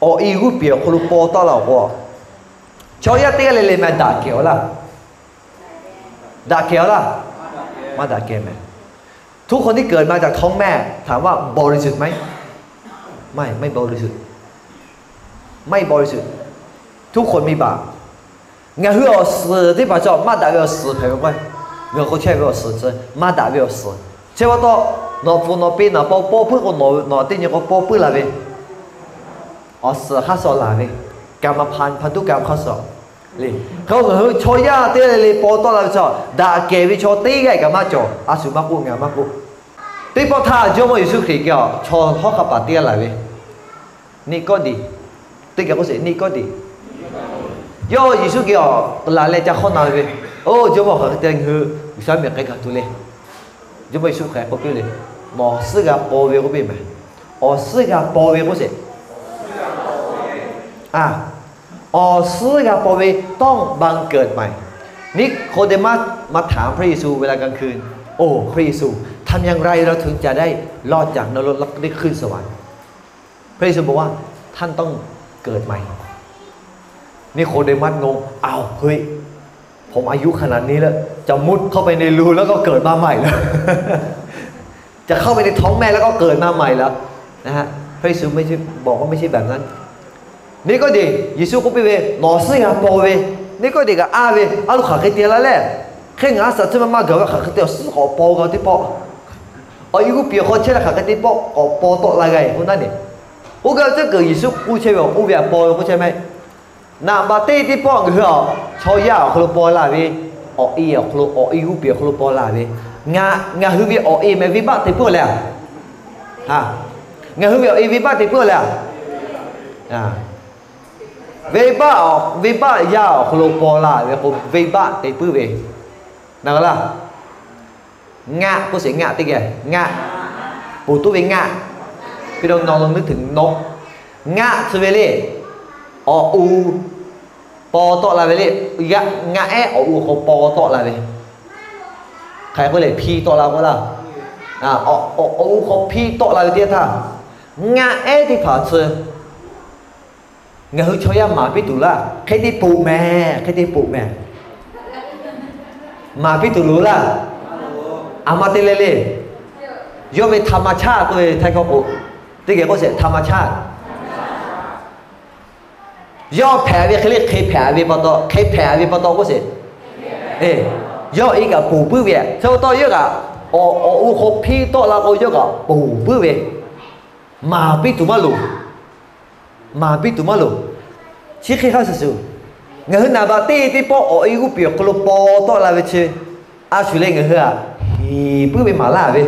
Awˬ e g'uˇ piˍ awˬ hk'aw lo paw tawˆ la-oˬ k'o, chaw yaˇ teˇ g'aˇ le le maˇ daꞈ kehˬ-aw laˇ. Daꞈ kehˬ-aw laˇ. Maˇ daꞈ kehˬ mehˍ. ทุกคนที่เกิดมาจากท้องแม่ ถามว่าบริสุทธิ์ไหม ไม่ ไม่บริสุทธิ์ ไม่บริสุทธิ์ ทุกคนมีบาป Ngaˬ hui awˬ suhˍ teˇ hpaˍ chaw maˇ daꞈ ve awˬ suhˍ hpehꞈ ve k'o, ngaˬ hui k'o chehˇ ve awˬ suhˍ chi maˇ daꞈ ve awˬ suhˍ. Chi pa taw, nawˬ pfuhˍ nawˬ pi naˍ paw paw puiˉ k'o, nawˬ teˇ nyi k'o paw puiˉ la ve awˬ suhˍ hk'aˇ suh laˬ ve, กรรมพันธุ์ พันธุกรรม hk'aˇ suh le. Hk'e k'o ngaˬ hui chaw yaˇ teˇ g'aˇ le le paw tawˆ la ve chaw, daꞈ kehˬ ve chaw teˇ g'aˇ kaꞈ maˇ cawˬ. A shu maˇ k'oˆ, ngaˬ maˇ k'oˆ. Teˇ pawˆ htaˇ Jawˇmawˇ Yeˍsuˆ Hkriꞈ geh awˬ chaw hawˉ hk'a paˍ teˇ g'aˇ laˬ ve, Niˆkawˇdeˍ. Teˇ geh k'oˆ sheˍ, Niˆkawˇdeˍ. Yawˇ Yeˍsuˆ geh awˬ laˬ leh ca hk'awˇ na ve, Oˇ Jawˇmawˇ, hk'aˬ hk'e te ngaˬ hui G'uiˬsha mehˬ k'ai gaˬ tuˬ le. Jawˇmawˇ Yeˍsuˆ Hkriꞈ k'oˆ piˇ le, Nawˬ awˬ suhˉ g'a paw ve k'oˆ piˇ mehˍ. Awˬ suhˉ g'a paw ve k'oˆ sheˍ. A, awˬ suhˉ g'a paw ve ต้องบังเกิดใหม่ Niˆkawˇdeˍmaˆ maˇ htaꞈ พระเยซู เวลากลางคืน โอ้ พระเยซู ทำอย่างไรเราถึงจะได้รอดจากนรกและได้ขึ้นสวรรค์ พระเยซูบอกว่า ท่านต้องเกิดใหม่ นิโคเดมัสงง อ้าว เฮ้ย ผมอายุขนาดนี้แล้ว จะมุดเข้าไปในรูแล้วก็เกิดมาใหม่เหรอ จะเข้าไปในท้องแม่แล้วก็เกิดมาใหม่เหรอ นะฮะ พระเยซูไม่ใช่ บอกว่าไม่ใช่แบบนั้น Niˆkawˇdeˍ, Yeˍsuˆ k'oˆ piˇ ve, Nawˬ suhˉ g'a paw ve. Niˆkawˇdeˍ kaꞈ a ve, A lo, hk'aˬ hk'e te la le. Hk'e ngaˬ a shaꞈ chi ma maˇ gaˬ ve, hk'aˬ hk'e te awˬ suhˉ k'awꞈ paw ga teˇ pawˆ. Awˬ e g'uˇ piˍ awˬ hk'aw chehˇ leh hk'aˬ hk'e teˇ pawˆ k'awꞈ paw tawˆ la g'a-e k'oˆ naˉ ne. Oˇ gaˬ tcuhˉ kuiˬ Yeˍsuˆ k'oˆ chehˇ ve, Oˇ ve htaꞈ paw ve k'oˆ chehˇ mehˆ. Naˍ baˬ teˇ teˇ pawˆ ngaˬ hui awˬ chaw yaˇ awˬ hk'aw lo paw la ve, awˬ e awˬ hk'aw lo, awˬ e g'uˇ piˍ awˬ hk'aw lo paw la ve, ngaˬ, ngaˬ hui ve awˬ e mehˍ venˇbaˆ te puiˉ-a leh a. Ngaˬ hui ve awˬ e venˇbaˆ te puiˉ-a leh a. Venˇbaˆ, venˇbaˆ yaˇ awˬ hk'aw lo paw la ve k'o, venˇbaˆ te puiˉ ve. Naˍ g'a laˇ. Ngaˆ k'oˆ sheˍ, ngaˆ teˇ geh, ngaˆ. Ponˬ toˉ ve ngaˆ. Hk'e te nawˬ lo nuˇ hteꞈ nawˆ. Ngaˆ chi ve le, awˬ u paw tawˆ la ve le. Ngaˆ ehˉ awˬ u hk'aw paw tawˆ la ve. Hk'aˬ hk'e k'oˆ leh, hpiˇ tawˆ la k'oˆ laˇ. Awˬ u hk'aw hpiˇ tawˆ la ve teˇ yanˇ htaˇ, ngaˆ ehˉ teˇ hpaˍ chi ngaˬ hui chaw yaˇ maˍ piˇ tuˬ laˇ. Hk'e te poꞈ mehˍ, hk'e te poꞈ mehˍ. Maˍ piˇ tuˬ loˍ laˇ. A ma te leh le. Yawˇ ve ธรรมชาติ k'oˆ ve Htaiˇ hkawˇ k'o, teˇ geh k'oˆ sheˍ ธรรมชาติ. Yawˇ hpehꞈ ve hk'e le, hk'e hpehꞈ ve pa taw, hk'e hpehꞈ ve pa taw k'oˆ sheˍ. Yawˇ e kaꞈ ponˬ puiˉ ve, chi pa taw yawˇ kaꞈ awˬ, awˬ u hk'aw hpiˇ tawˆ la k'o yawˇ kaꞈ ponˬ puiˉ ve. Maˍ piˇ tuˬ maˇ loˍ. Maˍ piˇ tuˬ maˇ loˍ. Chi hk'e hk'a shuˍ shuˍ, ngaˬ hui naˍ baˬ teˇ teˇ pawˆ awˬ e g'uˇ piˍ awˬ hk'aw lo paw tawˆ la ve chi, a shuˍ leh ngaˬ hui aꞈ hiˍ puiˉ ve maˍ laˇ ve.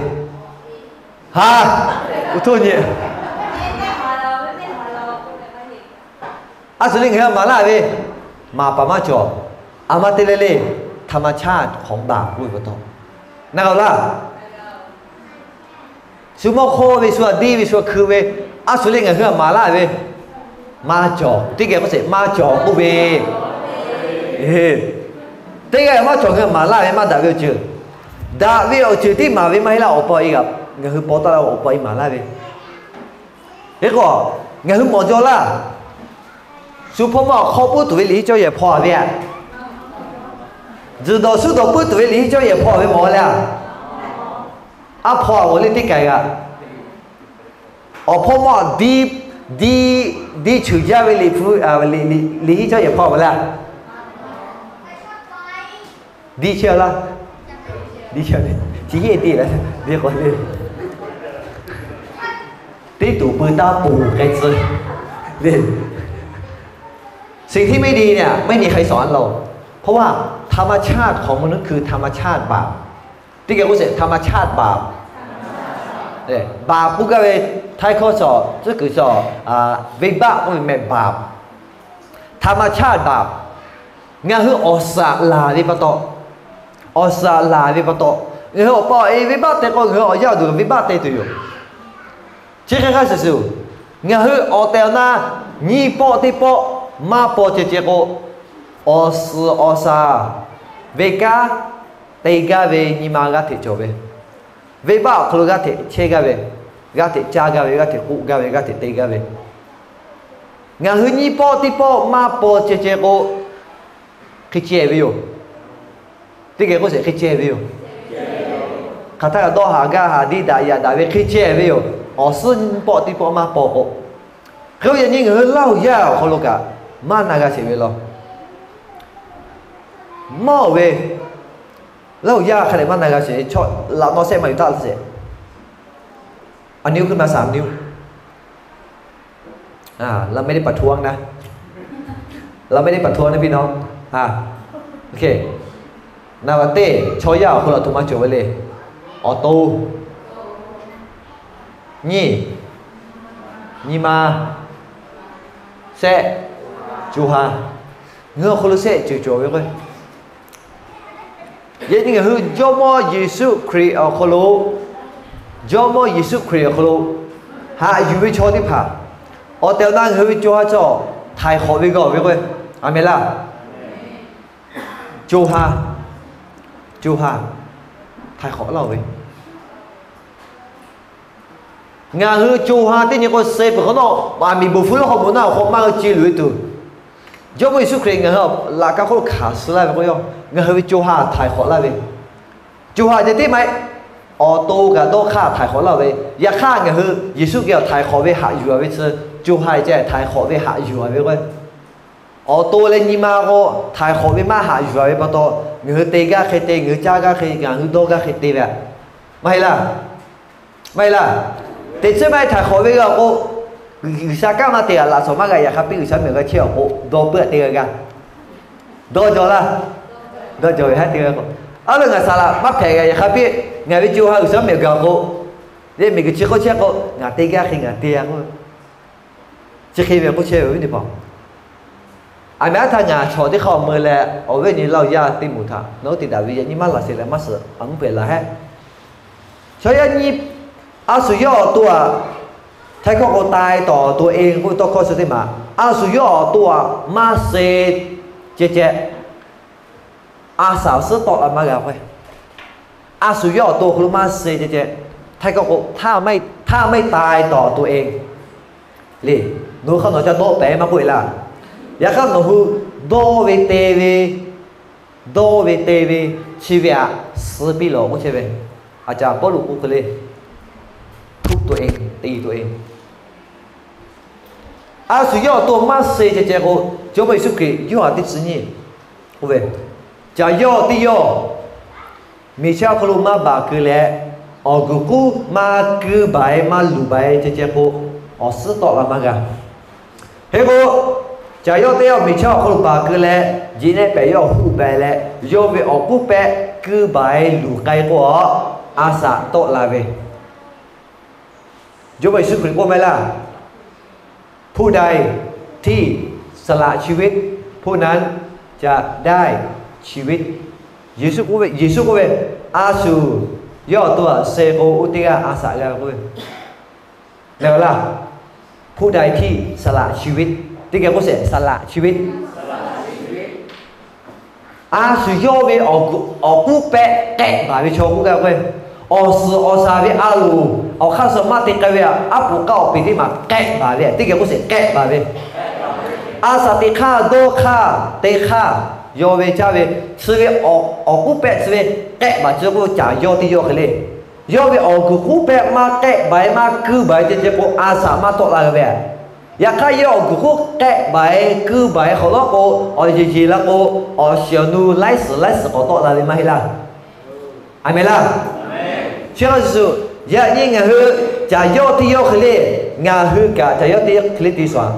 Ha, uˬ htoˇ nyi. A shuˍ leh ngaˬ hui aꞈ maˍ laˇ ve, maˍ paˍ maˇ cawˬ. A ma te leh le, ธรรมชาติของบาป k'oˆ ve pa taw. Naˍ g'a laˇ. Shu mawˇ hk'awˇ ve, shu aꞈ diˇ ve, shu aꞈ hkui ve, a shuˍ leh ngaˬ hui aꞈ maˍ laˇ ve, maˇ cawˬ. Teˇ geh k'oˆ sheˍ, maˇ cawˬ k'oˆ ve. Teˇ geh maˇ cawˬ, ngaˬ hui maˍ laˇ ve maˇ daꞈ ve awˬ ceuˬ. Daꞈ ve awˬ ceuˬ tiˉ maˍ ve maˇ heˆ laˇ. Awˬ pa e kaꞈ, ngaˬ hui paw tawˆ la awˬ pa e maˍ laˇ ve. Hk'e k'o, ngaˬ hui mawˬ jaw laˇ. Shu hpawˇ mawˇ awˬ hk'aw puiˉ tuˬ ve liꞈ henˇ cawˇ yehˬ hpaw-a ve aꞈ. Tzuhˬ dawˬ shuˉ dawˬ puiˉ tuˬ ve liꞈ henˇ cawˇ yehˬ hpaw-a ve mawˬ-a leh a. A hpaw-a ve le teˇ kaiˬ g'aꞈ. Awˬ hpawˇ mawˇ diˇ, diˇ, diˇ cheuˬ jaˇ ve liꞈ hpu, liꞈ henˇ cawˇ yehˬ hpaw-a ve le a. Diˇ chehˇ laˇ. Diˇ chehˇ le. Chi yeˇ diˇ la, diˇ k'awꞈ le. Teˇ tuˬ pui taˇ ponˬ k'ai tcuh le. สิ่งที่ไม่ดีเนี่ย ไม่มีใครสอนเรา เพราะว่าธรรมชาติของมนุษย์คือธรรมชาติบาป Teˇ geh k'oˆ sheˍ, ธรรมชาติบาป. Baaˬ k'oˆ gaˇ ve Htaiˇ hkawˇ shawˍ, tcuhˉ kuiˬ shawˍ, venˇbaˆ k'oˆ ve mehˍ baaˬ. ธรรมชาติบาป Ngaˬ hui awˬ suhˍ laˬ ve pa taw, awˬ suhˍ laˬ ve pa taw, ngaˬ hui awˬ pa awˬ e venˇbaˆ te k'o, ngaˬ hui awˬ yaˇ awˬ duˬ venˇbaˆ te tuˬ yoˬ. Chi hk'e hk'a shuˍ shuˍ, ngaˬ hui awˬ tehˬ awˬ na nyiˇ pawˆ teˇ pawˆ maˇ paw ceh ceh k'o, awˬ suhˍ awˬ shaˍ ve kanˉ te gaˇ ve nyi ma g'aˇ hteꞈ cawˬ ve, venˇbaˆ awˬ hk'aw lo g'aˇ hteꞈ chehˇ gaˇ ve, g'aˇ hteꞈ caˇ gaˇ ve, g'aˇ hteꞈ k'oˆ gaˇ ve, g'aˇ hteꞈ te gaˇ ve Ngaˬ hui nyiˇ pawˆ teˇ pawˆ maˇ paw ceh ceh k'o, hk'e ceh ve yoˬ. Teˇ geh k'oˆ sheˍ, hk'e ceh ve yoˬ. Hk'aˬ htaˇ kaꞈ dawˇ haˍ gaˇ haˍ diˇ daꞈ yaꞈ daꞈ ve hk'e ceh ve yoˬ. Awˬ suhˉ nyiˇ pawˆ teˇ pawˆ maˇ paw k'o, hk'e k'o yaꞈ nyi ngaˬ hui Laˇ huˍ yaˇ awˬ hk'aw lo kaꞈ maˇ na g'a sheˍ ve law. Mawˇ ve Laˇ huˍ yaˇ hk'a dehꞈ maˇ na g'a sheˍ ve chaw laꞈ naw sehˆ maˇ yuˬ taˆ sheˍ. อันนี้คือภาษา นิ้ว เราไม่ได้ประท้วงนะ เราไม่ได้ประท้วงนะพี่น้อง อ่า โอเค naˍ baˍ teˇ, chaw yaˇ awˬ hk'aw lo aˬ htoꞈ ma cawˬ ve le. Awˬ to, nyiˇ, nyi ma, sehˆ, co ha. Ngaˬ hui awˬ hk'aw lo sehˆ ceuˬ cawˬ ve k'o, yaꞈ nyi ngaˬ hui Jawˇmawˇ Yeˍsuˆ Hkriꞈ awˬ hk'aw lo, Jawˇmawˇ Yeˍsuˆ Hkriꞈ awˬ hk'aw lo haꞈ yuˬ ve chaw teˇ hpaˍ, awˬ tehˬ awˬ na ngaˬ hui ve co ha cawˬ htaiˍ hk'awꞈ ve g'a ve k'o, aˬ mehˍ laˇ. Co ha, co ha htaiˍ hk'awꞈ laˇ-oˬ ve. Ngaˬ hui co ha teˇ nyi k'o, suh peuˬ hk'awꞈ nawˉ, aˬ miˍ bon hpfuhˇ lawˇ hk'aw bon naˆ awˬ hk'aw maˇ g'a ce luˬ ve tuˬ, Jawˇmawˇ Yeˍsuˆ Hkriꞈ ngaˬ hui laꞈ ka hk'oˆ lo hkanˍ suh laˇ ve k'o, ngaˬ hui ve co ha htaiˍ hk'awꞈ laˇ ve. Co ha ceh tiˉ maˇ heˆ, awˬ to kaꞈ dawˇ hk'aˇ htaiˍ hk'awꞈ laˇ ve. Yaꞈ hk'aˇ ngaˬ hui Yeˍsuˆ geh awˬ htaiˍ hk'awꞈ ve haꞈ yuˬ-a ve chi, co ha ceh htaiˍ hk'awꞈ ve haꞈ yuˬ-a ve k'o, awˬ to leh nyi ma k'o htaiˍ hk'awꞈ ve maˇ haꞈ yuˬ-a ve pa taw, ngaˬ hui te gaˇ hk'e te, ngaˬ hui caˇ gaˇ hk'e, ngaˬ hui dawˇ gaˇ hk'e te ve, maˇ heˆ laˇ. Maˇ heˆ laˇ. Teꞈ chiˉ maˇ heˆ htaiˍ hk'awꞈ ve g'a k'o, G'uiˬsha kanˉ maˇ te g'a laꞈ shawˍ maˇ g'a. Yaꞈ hk'aˇ piˇ G'uiˬsha mehˬ g'a chehˇ awˬ k'o, dawˇ puiˉ-a te g'a gaˇ. Dawˇ jaw laˇ. Dawˇ jaw ve haˉ te g'a k'o, a ve ngaˬ saˍ laꞈ maˇ hpehꞈ g'a. Yaꞈ hk'aˇ piˇ ngaˬ ve co ha G'uiˬsha mehˬ gaˬ k'o, leh miˬguiˬ chi hk'oˆ chehˇ k'o, ngaˬ te gaˇ hk'e ngaˬ te-a k'o, chi hk'e ve k'oˆ chehˇ ve awˬ viˉ teˇ hpaˍ. Aˬ mehˍ aˉ htaˇ ngaˬ chaw teˇ hk'aˇ awˬ meuˇ leh awˬ viˉ nyi Laˇ huˍ yaˇ teˇ moˍ htaꞈ nawˬ hui te daꞈ ve yaꞈ nyi maˇ laˬ sheˍ leh maˇ suhˍ, aˬ mvuhˇ hpehꞈ laˬ hehˉ. Chaw yaˇ nyi, a shu yawˇ awˬ to aꞈ, htaiˇ hkawˇ k'o ตายต่อตัวเอง k'oˆ ve tawˇ hkawˇ suh teˇ maˬ, a shu yawˇ awˬ to aꞈ maˇ suh ceh ceh, a shaꞈ awˬ suhˉ tawˆ la maˇ g'a k'o, a shu yawˇ awˬ to awˬ hk'aw lo maˇ suh ceh ceh, htaiˇ hkawˇ k'o ถ้าไม่ ถ้าไม่ตายต่อตัวเอง le, nawˬ hui hk'aˇ nawˬ ca dawˆ pehˍ maˇ k'oˆ-e laˇ. Yaꞈ hk'aˇ nawˬ hui dawˇ ve te ve, dawˇ ve te ve, chi ve aꞈ suh piˇ lawˬ k'oˆ chehˇ ve, a caˍ Pawˇluꞈ k'oˆ hk'e le, ทุบตัวเอง ตีตัวเอง. A shu yawˇ awˬ to maˇ suh ceh ceh k'o, Jawˇmawˇ Yeˍsuˆ Hkriꞈ yawˇ htaꞈ teˇ tcuh nyi k'oˆ ve, caˍ yawˇ teˇ yawˇ miˬ chaˇ awˬ hk'aw lo maˇ baˬ keu leh, awˬ guiˬ k'uˉ maˇ kuiˇ baˬ-e maˇ luˬ baˬ-e ceh ceh k'o, awˬ suhˉ tawˆ la maˇ g'a. Hk'e k'o, caˍ yawˇ teˇ yawˇ miˬ chaˇ awˬ hk'aw lo baˬ keu leh, jeꞈ nehˆ pehꞈ yawˇ huˆ baˬ-e leh, yawˇ ve awˬ k'uˉ pehˆ kuiˇ baˬ-e luˬ k'ai k'o, a shaꞈ tawˆ la ve. Jawˇmawˇ Yeˍsuˆ Hkriꞈ k'oˆ maˇ heˆ laˇ, ผู้ใดที่สละชีวิต ผู้นั้นจะได้ชีวิต. Yeˍsuˆ k'oˆ ve, Yeˍsuˆ k'oˆ ve, a shu yawˇ awˬ to aꞈ suh k'o, oˇ teˇ g'aˇ a shaꞈ g'a k'oˆ ve. Ngaˬ laˇ, ผู้ใดที่สละชีวิต teˇ geh k'oˆ sheˍ, สละชีวิต. A shu yawˇ ve awˬ k'uˉ pehˆ k'ehˆ baˬ ve chaw k'oˆ gaˇ k'o, awˬ suhˍ awˬ shaˍ ve a loˍ awˬ hk'aˇ suh maˇ te k'ai ve, aˉ poꞈ k'aˇ awˬ peˍ teˇ maˬ k'ehˆ baˬ ve, teˇ geh k'oˆ sheˍ k'ehˆ baˬ ve. A shaꞈ teꞈ hk'aˇ dawˇ hk'aˇ te hk'aˇ, yawˇ ve caˇ ve, chi ve awˬ k'uˉ pehˆ chi ve k'ehˆ baˬ chi k'o, caˍ yawˇ teˇ yawˇ hk'e le. Yawˇ ve awˬ guiˬ k'uˉ pehˆ maˇ k'ehˆ baˬ-e maˇ kuiˇ baˬ-e ceh ceh k'o, a shaꞈ maˇ tawˆ la ve. Yaꞈ hk'aˇ yawˇ awˬ guiˬ k'uˉ k'ehˆ baˬ-e kuiˇ baˬ-e hk'awꞈ lawˉ k'o, awˬ yeˬ yeˬ la k'o, awˬ shiˍ awˬ nu laiˉ suhˍ laiˉ suhˍ k'awꞈ tawˆ la ve maˇ heˆ laˇ. Aˬ mehˍ laˇ. Chi a shu, yaꞈ nyi ngaˬ hui caˍ yawˇ teˇ yawˇ hk'e le, ngaˬ hui kaꞈ caˍ yawˇ teˇ yawˇ hk'e le te shuˍ,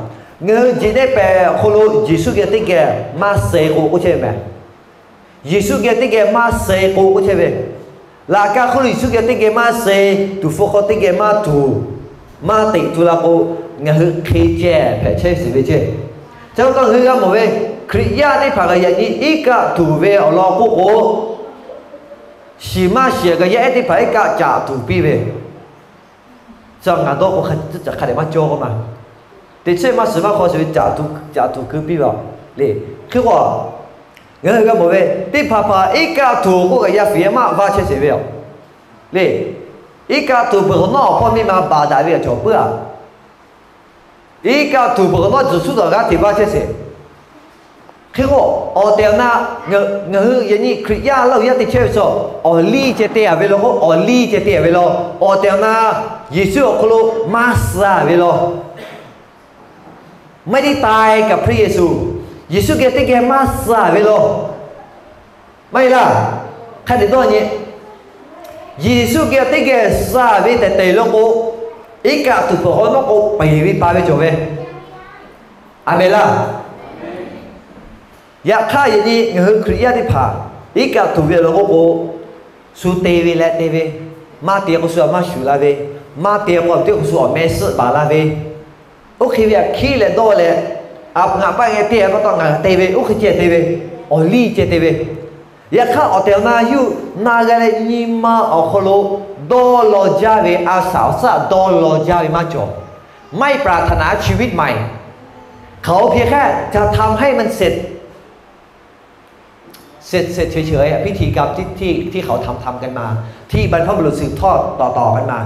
ngaˬ hui jeꞈ nehˆ pehˍ awˬ hk'aw lo Yeˍsuˆ geh teˇ geh maˇ suh k'o k'oˆ chehˇ ve mehˍ. Yeˍsuˆ geh teˇ geh maˇ suh k'o k'oˆ chehˇ ve, laꞈ ka hk'oˆ lo Yeˍsuˆ geh teˇ geh maˇ suh, tuˍ hpfuh hk'aw teˇ geh maˇ tuˍ, maˇ teꞈ tu la k'o, ngaˬ hui hk'e ceh hpehꞈ chehˇ sheˍ ve ceh. Chi pa taw ngaˬ hui g'a mawˬ ve, Hkriꞈ yaˇ teˇ hpaˍ kaꞈ yaꞈ nyi iˉ kaˆ tuˬ ve awˬ lawn k'oˆ k'o, shiˍ maˇ shiˍ kaꞈ yaˇ ehˉ teˇ hpaˍ iˉ kaˆ caꞈ tuˬ piˇ ve, chi ngaˬ dawˇ k'o hk'a dehꞈ maˇ cawˇ k'oˆ ma. Teꞈ chiˉ maˇ shiˍ maˇ hk'aw shiˍ ve caꞈ tuˬ keu piˇ ve le. Hk'e k'o, ngaˬ hui g'a mawˬ ve, teˇ hpaˍ hpaˍ iˉ kaˆ tuˬ k'oˆ kaꞈ yaˇ fiˍ yaˇ maˇ vaˇ chehˇ sheˍ ve le. Iˉ kaˆ tuˬ peuˬ hk'awꞈ nawˉ awˬ hpawˇ miˇ ma baˬ daꞈ ve awˬ cawˬ puiˉ-a. Iˉ kaˆ tuˬ peuˬ hk'awꞈ nawˉ tzuhˬ shuˉ tawˬ g'aˇ hteꞈ baˇ chehˇ sheˍ. Hk'e k'o, awˬ tehˬ awˬ na, ngaˬ hui yaꞈ nyi Hkriꞈ yaˇ laˇ hui yaˇ teˇ chehˇ ve chaw, awˬ liˇ ceh te a ve law k'o, awˬ liˇ ceh te a ve law. Awˬ tehˬ awˬ na, Yeˍsuˆ awˬ hk'aw lo maˇ suh ve law. Maˇ heˆ teˇ tai kaꞈ hpehꞈ Yeˍsuˆ, Yeˍsuˆ geh teˇ geh maˇ suh ve law. Maˇ heˆ laˇ. Hk'a dehꞈ dawˇ nyi. Yeˍsuˆ geh teˇ geh suh ve tehꞈ te law k'o, iˉ kaˆ tuˬ peuˬ hk'awꞈ nawˉ k'o, peˬ ve pa ve cawˬ ve. Aˬ mehˍ laˇ. Yaꞈ hk'aˇ, yaꞈ nyi ngaˬ hui Hkriꞈ yaˇ teˇ hpaˍ iˉ kaˆ tuˬ ve law k'o k'o, shu te ve leh te ve, maˇ te k'o shu a maˇ shuˍ la ve, maˇ te k'o teˇ k'o shu awˬ meh suhˆ baˬ la ve, oˇ hk'e ve aꞈ hkiˉ leh dawˇ leh, a ngaˬ paˆ geh te pa taw ngaˬ te ve, oˇ hk'e ceh te ve, awˬ liˇ ceh te ve. Yaꞈ hk'aˇ, awˬ tehˬ awˬ na yuˇ na g'a leh nyi ma awˬ hk'aw lo dawˇ law jaˇ ve, a shaˍ awˬ suhˉ dawˇ law jaˇ ve maˇ cawˬ. ไม่ปรารถนาชีวิตใหม่ เขาเพียงแค่จะทำให้มันเสร็จ เสร็จเสร็จเฉยๆ พิธีกรรมที่ที่ที่เขาทำทำกันมา ที่บรรพบุรุษสืบทอดต่อๆกันมา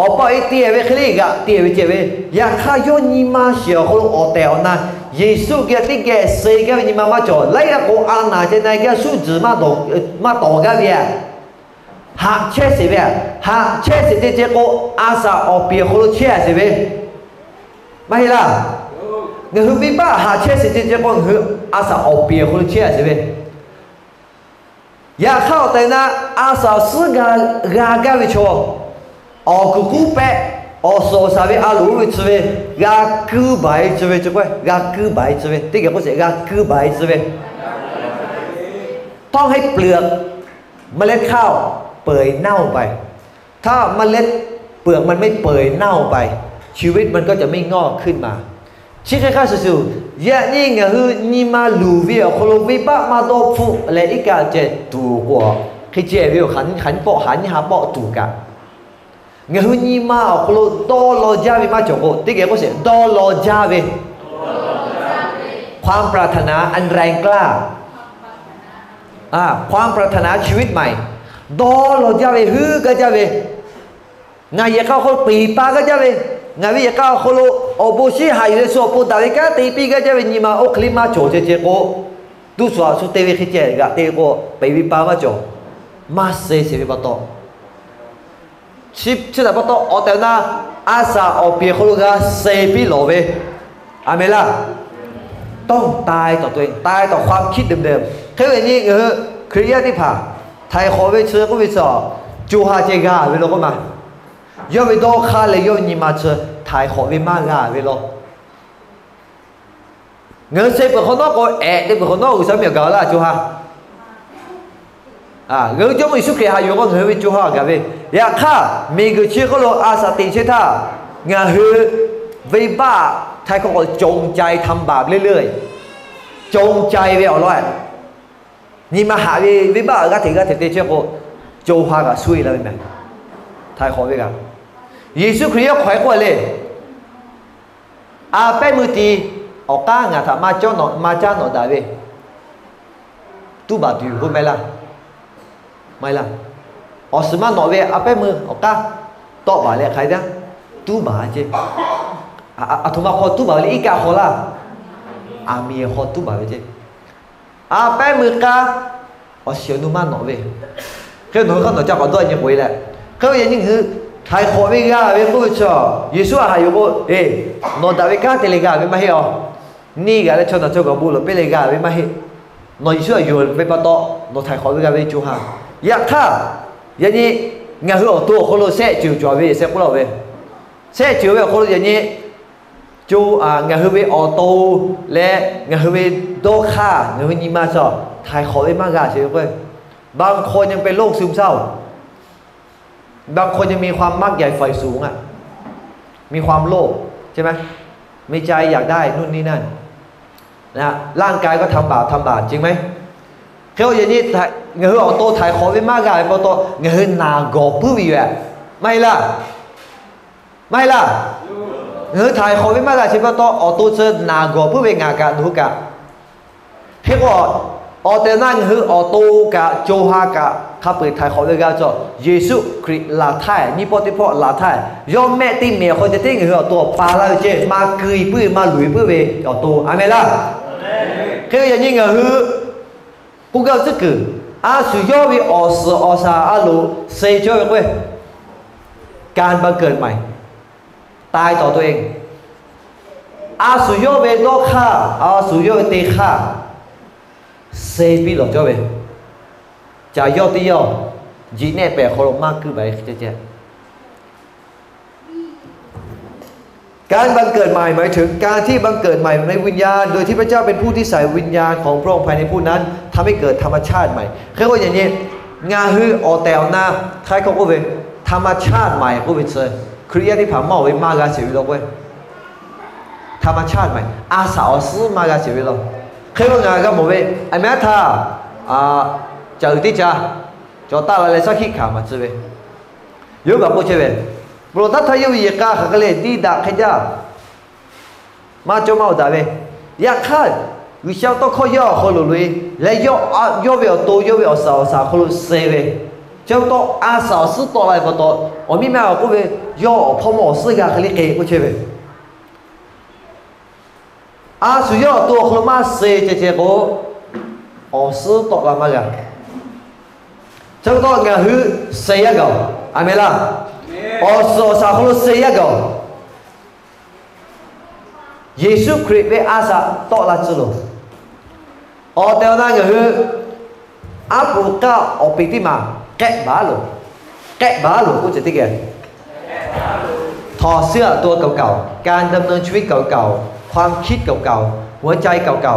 Awˬ pa awˬ e te ve hk'e le g'aꞈ te ve ceh ve. Yaꞈ hk'aˇ, yawˇ nyi ma shiˍ awˬ hk'aw lo awˬ tehˬ awˬ na Yeˍsuˆ geh teˇ geh suh gaˇ ve nyi ma maˇ cawˬ. Laiˉ g'aˇ k'o, a naˬ ceh na gaˇ suhˉ tzuhˬ maˇ tawˍ gaˇ ve a, haꞈ chehˇ sheˍ ve a. Haꞈ chehˇ sheˍ ceh ceh k'o, a shaˍ awˬ piˍ awˬ hk'aw lo chehˇ a sheˍ ve. Maˇ heˆ laˇ. Ngaˬ hui venˇbaˆ haꞈ chehˇ sheˍ ceh ceh k'o, ngaˬ hui a shaˍ awˬ piˍ awˬ hk'aw lo chehˇ a sheˍ ve. Yaꞈ hk'aˇ, awˬ tehˬ na a shaˍ awˬ suhˉ g'a g'a gaˇ ve chaw, awˬ kuˬ kuˉ pehˆ, awˬ suhˍ awˬ shaˍ ve a loˍ oˇ ve tcuh ve, g'a kuiˇ baˬ e tcuh ve, g'a kuiˇ baˬ e tcuh ve, teˇ geh k'oˆ sheˍ, g'a kuiˇ baˬ e tcuh ve, tawˇ heˆ pliꞈ เมล็ดข้าวเปื่อยเน่าไป ถ้าเมล็ดเปลือกมันไม่เปื่อยเน่าไป ชีวิตมันก็จะไม่งอกขึ้นมา Chi hk'e hk'a shuˍ shuˍ, yaꞈ nyi ngaˬ hui nyi ma luˬ ve awˬ hk'aw lo venˇbaˆ maˇ dawˇ hpfuhˆ leh iˉ kaˆ ceh tuˬ k'o, hk'e ceh ve awˬ hk'aˬ nyiˇ hpaˆ haꞈ nyiˇ ha pawˆ tuˬ kaꞈ, ngaˬ hui nyi ma awˬ hk'aw lo dawˇ law jaˇ ve maˇ cawˬ k'o, teˇ geh k'oˆ sheˍ, dawˇ law jaˇ ve ความปรารถนาอันแรงกล้า ความปรารถนาชีวิตใหม่ dawˇ law jaˇ ve, heuˆ gaˇ jaˇ ve, ngaˬ yehˬ k'a awˬ hk'aw lo peˬ pa gaˇ jaˇ ve, ngaˬ ve yehˬ k'a awˬ hk'aw lo awˬ bon shinˉ haꞈ yuˬ leh shu awˬ pon daꞈ ve kanˉ te piˇ gaˇ jaˇ ve nyi ma oˇ hk'e le maˇ cawˬ ceh ceh k'o, tuˇ suhˍ shu te ve hk'e ceh g'aꞈ te k'o, peˬ ve pa maˇ cawˬ. Maˇ suh sheˍ ve pa taw, chi htaꞈ pa taw awˬ tehˬ awˬ na a shaˍ awˬ piˍ awˬ hk'aw lo g'a suh piˇ lawˬ ve. Aˬ mehˍ laˇ. Tawˇ taiˍ tawˍ taiˍ tawˍ ความคิดเดิมๆ hk'e ve nyi ngaˬ hui Hkriꞈ yaˇ teˇ hpaˍ htaiˍ hk'awꞈ ve chi k'oˆ ve chi, co ha ceh g'a ve law k'oˆ ma. Yawˇ ve dawˇ hk'aˇ leh yawˇ ve nyi ma chi htaiˍ hk'awꞈ ve maˇ g'a ve law. Ngaˬ hui suh peuˬ hk'awꞈ nawˉ k'o, ehꞈ te peuˬ hk'awꞈ nawˉ G'uiˬsha miˬ awˬ gaˬ laˇ co ha. Ngaˬ hui Jawˇmawˇ Yeˍsuˆ Hkriꞈ haꞈ yuˬ k'o ngaˬ hui ve co ha gaˬ ve. Yaꞈ hk'aˇ, miˬguiˬ chi hk'oˆ lo a shaˍ teꞈ chehˇ htaˇ, ngaˬ hui venˇbaˆ htaiˍ hk'awꞈ k'awꞈ จงใจทำบาปเรื่อยๆ จงใจ ve awˬ lawn, nyi ma haꞈ ve venˇbaˆ g'aˇ hteꞈ g'aˇ hteꞈ te chehˇ k'o, co ha kaꞈ suh e la ve mehˍ. Htaiˍ hk'awꞈ ve kaꞈ, Yeˍsuˆ Hkriꞈ yawˇ hk'awꞈ e k'oˆ le, a pehˉ meuˇ ti awˬ k'aˉ ngaˬ htaꞈ maˇ caˉ nawꞈ daꞈ ve, tuˉ baˬ tuˬ yoˬ k'oˆ maˇ heˆ laˇ. Maˇ heˆ laˇ. Awˬ suhˍ maˇ nawꞈ ve a pehˉ meuˇ awˬ k'aˉ tawˆ baˬ leh hk'aˬ hk'e te tuˉ baˬ ceˇ. Aˬ htoꞈ ma hk'aw tuˉ baˬ ve le, iˉ kaˆ hk'aw laˇ. Aˬ miˍ hk'aw tuˉ baˬ ve ceˇ. A pehˉ meuˇ k'aˉ awˬ shiˍ awˬ nu maˇ nawꞈ ve, hk'e nawˬ hui hk'aˇ nawˬ ca k'awꞈ dawˇ nyi k'oꞈ e leh, hk'e ve yaꞈ nyi ngaˬ hui htaiˍ hk'awꞈ ve g'a ve k'oˆ ve chi, Yeˍsuˆ a haꞈ yuˬ k'o, e, nawˬ daꞈ ve kanˉ te leh g'a ve maˇ heˆ a. Neˇ g'a leh chaw nawˬ chaw kaꞈ bon lawˬ piˇ leh g'a ve maˇ heˆ. Nawˬ Yeˍsuˆ a yuˬ ve pa taw, nawˬ htaiˍ hk'awꞈ ve g'a ve co ha. Yaꞈ hk'aˇ, yaꞈ nyi ngaˬ hui awˬ to awˬ hk'aw lo shehˆ ceuˬ cawˬ ve shehˆ k'oˆ laˇ ve, shehˆ ceuˬ ve awˬ hk'aw lo yaꞈ nyi co, ngaˬ hui ve awˬ to leh ngaˬ hui ve dawˇ hk'aˇ ngaˬ hui nyi ma chaw htaiˍ hk'awꞈ ve maˇ g'a sheˍ ve k'o, บางคนยังเป็นโรคซึมเศร้า บางคนยังมีความมักใหญ่ใฝ่สูงอะ มีความโลภใช่ไหม มีใจอยากได้นู่นนี่นั่น นะ ร่างกายก็ทำบาป ทำบาป จริงไหม Hk'e k'o yaꞈ nyi ngaˬ hui awˬ to htaiˍ hk'awꞈ ve maˇ g'a ve pa taw ngaˬ hui naˬ gawˬ puiˉ ve yoˬ. Maˇ heˆ laˇ. Maˇ heˆ laˇ. Ngaˬ hui htaiˍ hk'awꞈ ve maˇ g'a sheˍ pa taw awˬ to chi naˬ gawˬ puiˉ ve ngaˬ kaꞈ nawˬ hui kaꞈ. Hk'e k'o, Awˬ tehˬ awˬ na ngaˬ hui awˬ to kaꞈ co ha kaꞈ hk'a peu-eˬ htaiˍ hk'awꞈ ve g'a cawˬ. Yeˍsuˆ Hkriꞈ laˬ htaˇ, nyiˇ pawˆ teˇ pawˆ laˬ htaˇ, yawˇ mehˆ teˇ meˍ awˬ hk'aw ceh tiˉ ngaˬ hui awˬ to awˬ pa laˇ ve ceh maˇ ku puiˉ ve, maˇ luˬ puiˉ ve awˬ to. A menˬ laˇ. Hk'e ve yaꞈ nyi ngaˬ hui k'oˆ gaˇ ve tcuhˉ kuiˬ, a shu yawˇ ve awˬ suhˍ awˬ shaˍ a loˍ suh cawˇ ve k'o, การบังเกิดใหม่ ตายต่อตัวเอง a shu yawˇ ve dawˇ hk'aˇ, a shu yawˇ ve te hk'aˇ suh piˇ lawˬ cawˇ ve, caˬ yawˇ teˇ yawˇ jiꞈ nehˆ pehˍ hk'aw lo maˇ kuiˉ baˬ ve hk'e ceh การบังเกิดใหม่ หมายถึงการที่บังเกิดใหม่ในวิญญาณ โดยที่พระเจ้าเป็นผู้ที่ใส่วิญญาณของพระองค์ภายในผู้นั้น ทำให้เกิดธรรมชาติใหม่ Hk'e k'o yaꞈ nyi ngaˬ hui awˬ tehˬ awˬ na hk'aˬ hk'e k'oˆ ve, ธรรมชาติใหม่ k'oˆ ve chi Hkriꞈ yaˇ teˇ hpaˍ maˇ oˬ ve maˇ g'a sheˍ ve law k'o, ธรรมชาติใหม่ a shaꞈ awˬ suhˉ maˇ g'a sheˍ ve law. Hk'e k'o ngaˬ g'a mawˬ ve, a mehˉ htaˇ, caˬ uiˍ teˇ ca cawˬ taˆ la leh shaˉ hkiˆ hkanˍ maˍ tcuh ve, yawˇ hui kaꞈ k'oˆ chehˇ ve, Pawˇluꞈ taˇ htaˇ yawˇ ve yehˬ k'a hk'aˬ hk'e le diˇ daꞈ hk'e jaˇ, maˇ cawˇ maˇ oˬ daꞈ ve. Yaꞈ hk'aˇ, G'uiˬsha ve tawˇ hkawˇ yawˇ awˬ hk'aw lo loꞈ-e leh, yawˇ ve awˬ to yawˇ ve awˬ shaˍ awˬ shaˍ awˬ hk'aw lo suh ve, chi pa taw a shaꞈ awˬ suhˉ tawˆ la ve pa taw, awˬ miˇ ma awˬ k'oˆ ve, yawˇ awˬ hpawˇ mawˇ awˬ suhˉ g'a hk'e le k'e k'oˆ chehˇ ve, a shu yawˇ awˬ to awˬ hk'aw lo maˇ suh ceh ceh k'o, awˬ suhˉ tawˆ la maˇ g'a. Chi pa taw ngaˬ hui suh yaˇ gaˬ-oˬ. A menˬ laˇ. Awˬ suhˍ awˬ shaˍ awˬ hk'aw lo suh yaˇ gaˬ-oˬ. Yeˍsuˆ Hkriꞈ ve a shaꞈ tawˆ la tcuh loˬ. Awˬ tehˬ awˬ na ngaˬ hui aˉ poꞈ k'aˆ awˬ peˍ teˇ maˬ k'ehˆ baˬ loˬ. K'ehˆ baˬ loˬ k'oˆ ceh teˇ geh, ถอดเสื้อตัวเก่าๆ การดำเนินชีวิตเก่าๆ ความคิดเก่าๆ หัวใจเก่า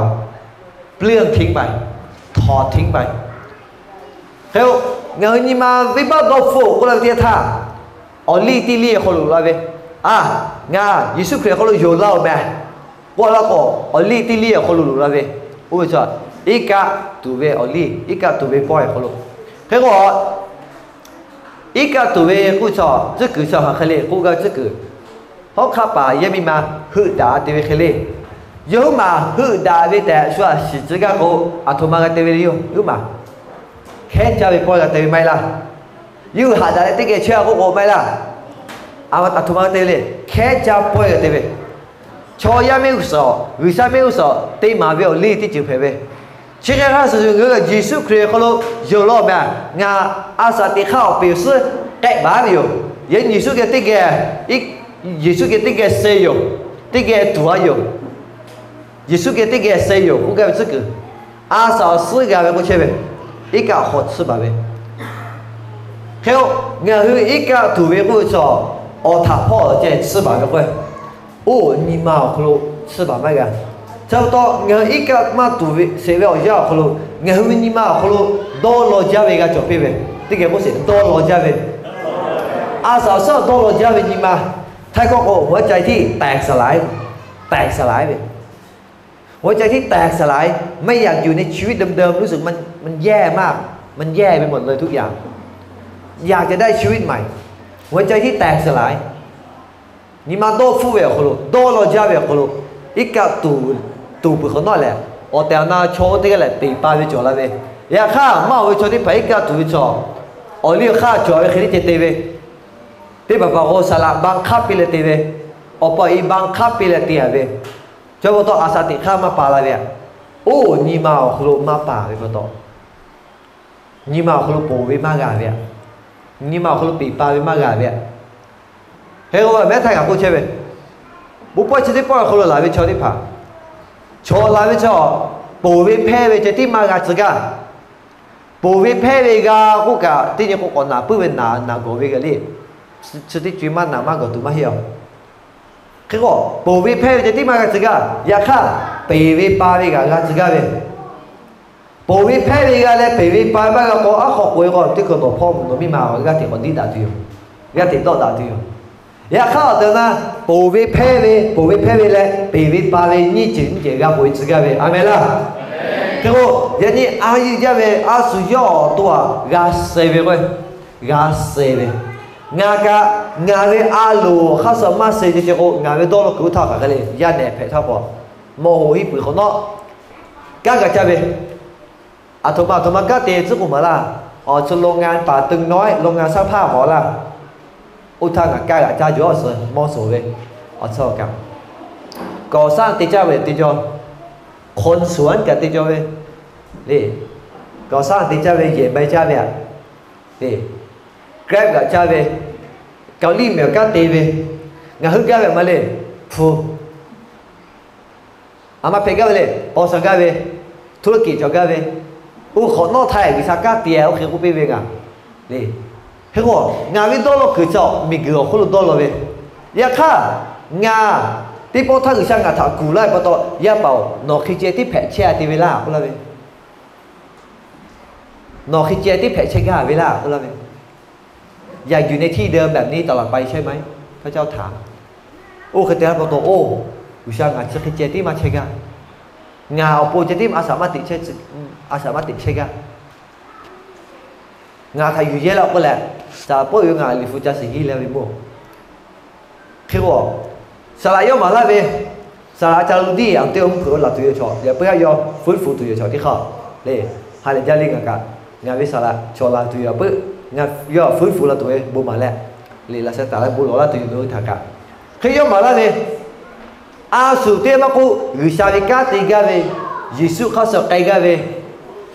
ๆ เปลื้องทิ้งไป ถอดทิ้งไป Hk'e k'o, ngaˬ hui nyi ma venˇbaˆ dawˇ hpfuhˆ k'oˆ la ve teˇ yanˇ htaˇ, awˬ liˇ teˇ liˇ awˬ hk'aw lo loꞈ la ve, a, ngaˬ Yeˍsuˆ Hkriꞈ awˬ hk'aw lo yonˍ laˇ-oˬ meh k'oˆ la k'o, awˬ liˇ teˇ liˇ awˬ hk'aw lo loꞈ la ve, oˇ ve chaw, iˉ kaˆ tuˬ ve awˬ liˇ, iˉ kaˆ tuˬ ve pawehˇ awˬ hk'aw lo. Hk'e k'o, iˉ kaˆ tuˬ ve k'oˆ ve chaw tcuhˉ kuiˬ chi hk'aˬ hk'e le k'oˆ gaˇ ve tcuhˉ kuiˬ, hawˉ hk'aˆ paˍ yaˇ miˇ ma heuˆ daꞈ te ve hk'e le. Yawˇ huiˉ maˬ heuˆ daꞈ ve tehꞈ shu aꞈ shiˍ tcuh gaˇ k'o, aˬ htoꞈ ma g'a te ve le yoˬ. Huiˉ maˬ hkehˉ caˇ ve pawehˇ g'a te ve maˇ heˆ laˇ. Yawˇ hui haꞈ daꞈ leh teˇ geh chehˇ a k'oˆ k'o maˇ heˆ laˇ. Aˬ htoꞈ ma g'a te ve le, hkehˉ caˇ pawehˇ g'a te ve, chaw yaˇ mehˆ g'uˇ suhˍ, G'uiˬsha mehˆ g'uˇ suhˍ te maˍ ve awˬ liˇ teˇ ceuˬ hpehꞈ ve. Chi hk'e hk'a shuˍ shuˍ ngaˬ hui Yeˍsuˆ Hkriꞈ awˬ hk'aw lo yonˍ law meh, ngaˬ a shaꞈ teꞈ hk'aˇ awˬ peˍ awˬ suhˉ k'ehˆ baˬ ve yoˬ. Yaꞈ nyi Yeˍsuˆ geh teˇ geh, Yeˍsuˆ geh teˇ geh suh yoˬ. Teˇ geh tuˬ a yoˬ. Yeˍsuˆ geh teˇ geh suh yoˬ k'oˆ gaˇ ve tcuhˉ kuiˬ, a shaꞈ awˬ suhˉ g'a ve k'oˆ chehˇ ve, iˉ kaˆ hk'aw tsuhˇ baˬ ve. Hk'e k'o, ngaˬ hui iˉ kaˆ tuˬ ve k'oˆ ve chaw, awˬ htaꞈ hpawˇ ceh tsuhˇ baˬ ve k'o, oˇ nyi ma awˬ hk'aw lo tsuhˇ baˬ maˇ g'a. Chi pa taw ngaˬ hui iˉ kaˆ maˇ tuˬ ve sheˍ ve awˬ yanˇ awˬ hk'aw lo, ngaˬ hui ve nyi ma awˬ hk'aw lo dawˇ law jaˇ ve g'a cawˬ piˇ ve. Teˇ geh k'oˆ sheˍ, dawˇ law jaˇ ve. A shaꞈ awˬ suhˉ dawˇ law jaˇ ve nyi ma, htaiˇ hkawˇ k'o หัวใจที่แตกสลาย แตกสลาย ve หัวใจที่แตกสลาย ไม่อยากอยู่ในชีวิตเดิมๆ รู้สึกมันมันแย่มาก มันแย่ไปหมดเลยทุกอย่าง อยากจะได้ชีวิตใหม่ หัวใจที่แตกสลาย Nyi ma dawˇ hpfuhˆ ve awˬ hk'aw lo, dawˇ law jaˇ ve awˬ hk'aw lo, iˉ kaˆ tuˬ, tuˬ peuˬ hk'awꞈ nawˉ lehˬ, awˬ tehˬ awˬ na chaw oˇ teˇ g'aˇ lehˬ peˍ pa ve cawˬ la ve. Yaꞈ hk'aˇ maˇ oˬ ve chaw teˇ hpaˍ iˉ kaˆ tuˬ ve chaw, awˬ liˇ awˬ hk'aˇ cawˬ ve hk'e teˇ ceh te ve, teˇ hpaˍ hpaˍ k'o saˍ laꞈ บังคับ piˇ leh te ve, awˬ pa awˬ e บังคับ piˇ leh te-a ve, chaw pa taw a shaꞈ teꞈ hk'aˇ maˇ pa la ve. Oˇ nyi ma awˬ hk'aw lo maˇ paˍ ve pa taw, nyi ma awˬ hk'aw lo ponˬ ve maˇ g'a ve, nyi ma awˬ hk'aw lo peˍ pa ve maˇ g'a ve. Hk'e k'o, mehˉ htaˇ kaꞈ k'oˆ chehˇ ve, bon pawehˇ chi teˇ pawehˇ awˬ hk'aw lo laˬ ve chaw teˇ hpaˍ, chaw laˬ ve chaw, ponˬ ve hpehˇ ve ceh tiˉ maˇ g'a tcuh gaˇ. Ponˬ ve hpehˇ ve g'a k'oˆ kaꞈ, teˇ nyi k'o k'awꞈ naˍ puiˉ ve naˍ naˍ gawˬ ve g'a le. Chi teˇ co-e maˇ naˍ maˇ gawˬ tuˬ maˇ heˆ-a. Hk'e k'o, ponˬ ve hpehˇ ve ceh tiˉ maˇ g'a tcuh gaˇ. Yaꞈ hk'aˇ, peˍ ve pa ve kaꞈ g'a tcuh gaˇ ve. Ponˬ ve hpehˇ ve g'a leh peˍ ve pa ve maˇ g'a k'o, aˉ hk'aw k'oꞈ-e k'o, teˇ hkui nawˬ hpawˇ nawˬ miˇ ma g'aˇ hteꞈ k'awꞈ diˇ daꞈ tuˬ yoˬ. G'aˇ hteꞈ dawˆ daꞈ tuˬ yoˬ. Yaꞈ hk'aˇ awˬ tehˬ awˬ na, ponˬ ve hpehˇ ve, ponˬ ve hpehˇ ve leh peˍ ve pa ve nyiˇ ceuˬ nyiˇ ceuˬ g'a k'oꞈ-e tcuh gaˇ ve. A menˬ laˇ. Hk'e k'o, yaꞈ nyi a yeˇ jaˇ ve a shu yawˇ awˬ to aꞈ g'a suh ve k'o, g'a suh ve, ngaˬ kaꞈ ngaˬ ve a loˍ hk'aˇ suh maˇ suh ceh ceh k'o, ngaˬ ve dawˇ law kuiˬ oˇ htaˇ hk'aˬ hk'e le, yaˇ nehˬ hpehꞈ htaˇ k'o, mawˬ hoꞈ hiˉ puiˍ hk'awꞈ nawˉ kanˉ g'a caˇ ve. Aˬ htoꞈ ma aˬ htoꞈ ma kanˉ te tcuhˉ k'oˆ maˍ laˇ. Awˬ tcuh โรงงาน paˍ teuˬ nawˉ โรงงาน ซักผ้า maˍ laˇ. Oˇ htaˇ ngaˬ kaˇ g'aꞈ caˇ jaw a suhˍ mawˇ suhˍ ve, awˬ tcuh awˬ kaꞈ kawˍ saˉ te caˇ ve teˇ jaw, hk'aw suhˍ a kaꞈ te jaw ve le. Kawˍ saˉ te caˇ ve, yehˬ mai caˇ ve aꞈ le, Grab g'aꞈ caˇ ve, Kaoˍliˇ mehˬ awˬ kanˉ te ve, ngaˬ hui gaˇ ve aꞈ ma le, hpu a maˇ hpehꞈ gaˇ ve le, paw shaˍ gaˇ ve, ธุรกิจ cawˬ gaˇ ve, oˇ hk'awꞈ nawˉ htaˇ G'uiˬsha kanˉ te oˇ hk'e k'oˆ piˇ ve ngaˬ le. Hk'e k'o, ngaˬ ve dawˇ law kuiˬ chi miˬguiˬ awˬ hk'oˆ lo dawˇ law ve. Yaꞈ hk'aˇ, ngaˬ teˇ pawˆ htaˇ G'uiˬsha ngaˬ htaꞈ kuˬ laˇ ve pa taw, yaˇ paˍ-oˬ, nawˬ hk'e ceh tiˉ hpehꞈ chehˇ a te ve laˇ k'oˆ laˇ ve. Nawˬ hk'e ceh tiˉ hpehꞈ chehˇ gaˇ ve laˇ k'oˆ laˇ ve. อยากอยู่ในที่เดิมแบบนี้ตลอดไปใช่ไหม พระเจ้าถาม. Oˇ hk'e te laˇ pa taw, oˇ, G'uiˬsha ngaˬ chi hk'e ceh tiˉ maˇ chehˇ gaˇ. Ngaˬ awˬ pon ceh tiˉ a shaꞈ maˇ teꞈ chehˇ, a shaꞈ maˇ teꞈ chehˇ gaˇ. Ngaˬ htaꞈ yuˬ yehˇ laˇ k'oˆ leh, saˍ laꞈ pawˆ ve ngaˬ liꞈ hpu ca shiˍ hiˉ leh ve mawˇ. Hk'e k'o, saˍ laꞈ yawˇ maˍ laˇ ve, saˍ laꞈ ca lu tiˉ awˬ teˇ awˬ mvuhˇ hpeuꞈ laˬ tuˬ yoˬ chaw, yaꞈ puiˉ a yawˇ ฟื้นฟู tuˬ yoˬ chaw teˇ hk'aˇ le. Ha lehˬ jaˇ le ngaˬ kaꞈ, ngaˬ ve saˍ laꞈ chaw la tuˬ yoˬ puiˉ, ngaˬ yawˇ ฟื้นฟู la tuˬ ve bon maˍ leh, liꞈ laꞈ sheh taˍ leh bon lawˬ laˇ tuˬ yoˬ ve htaꞈ kaꞈ. Hk'e yawˇ maˍ laˇ ve, a shu teˇ maˇ k'oˆ, G'uiˬsha ve kanˉ te gaˇ ve, Yeˍsuˆ hk'aˇ suh k'ai gaˇ ve,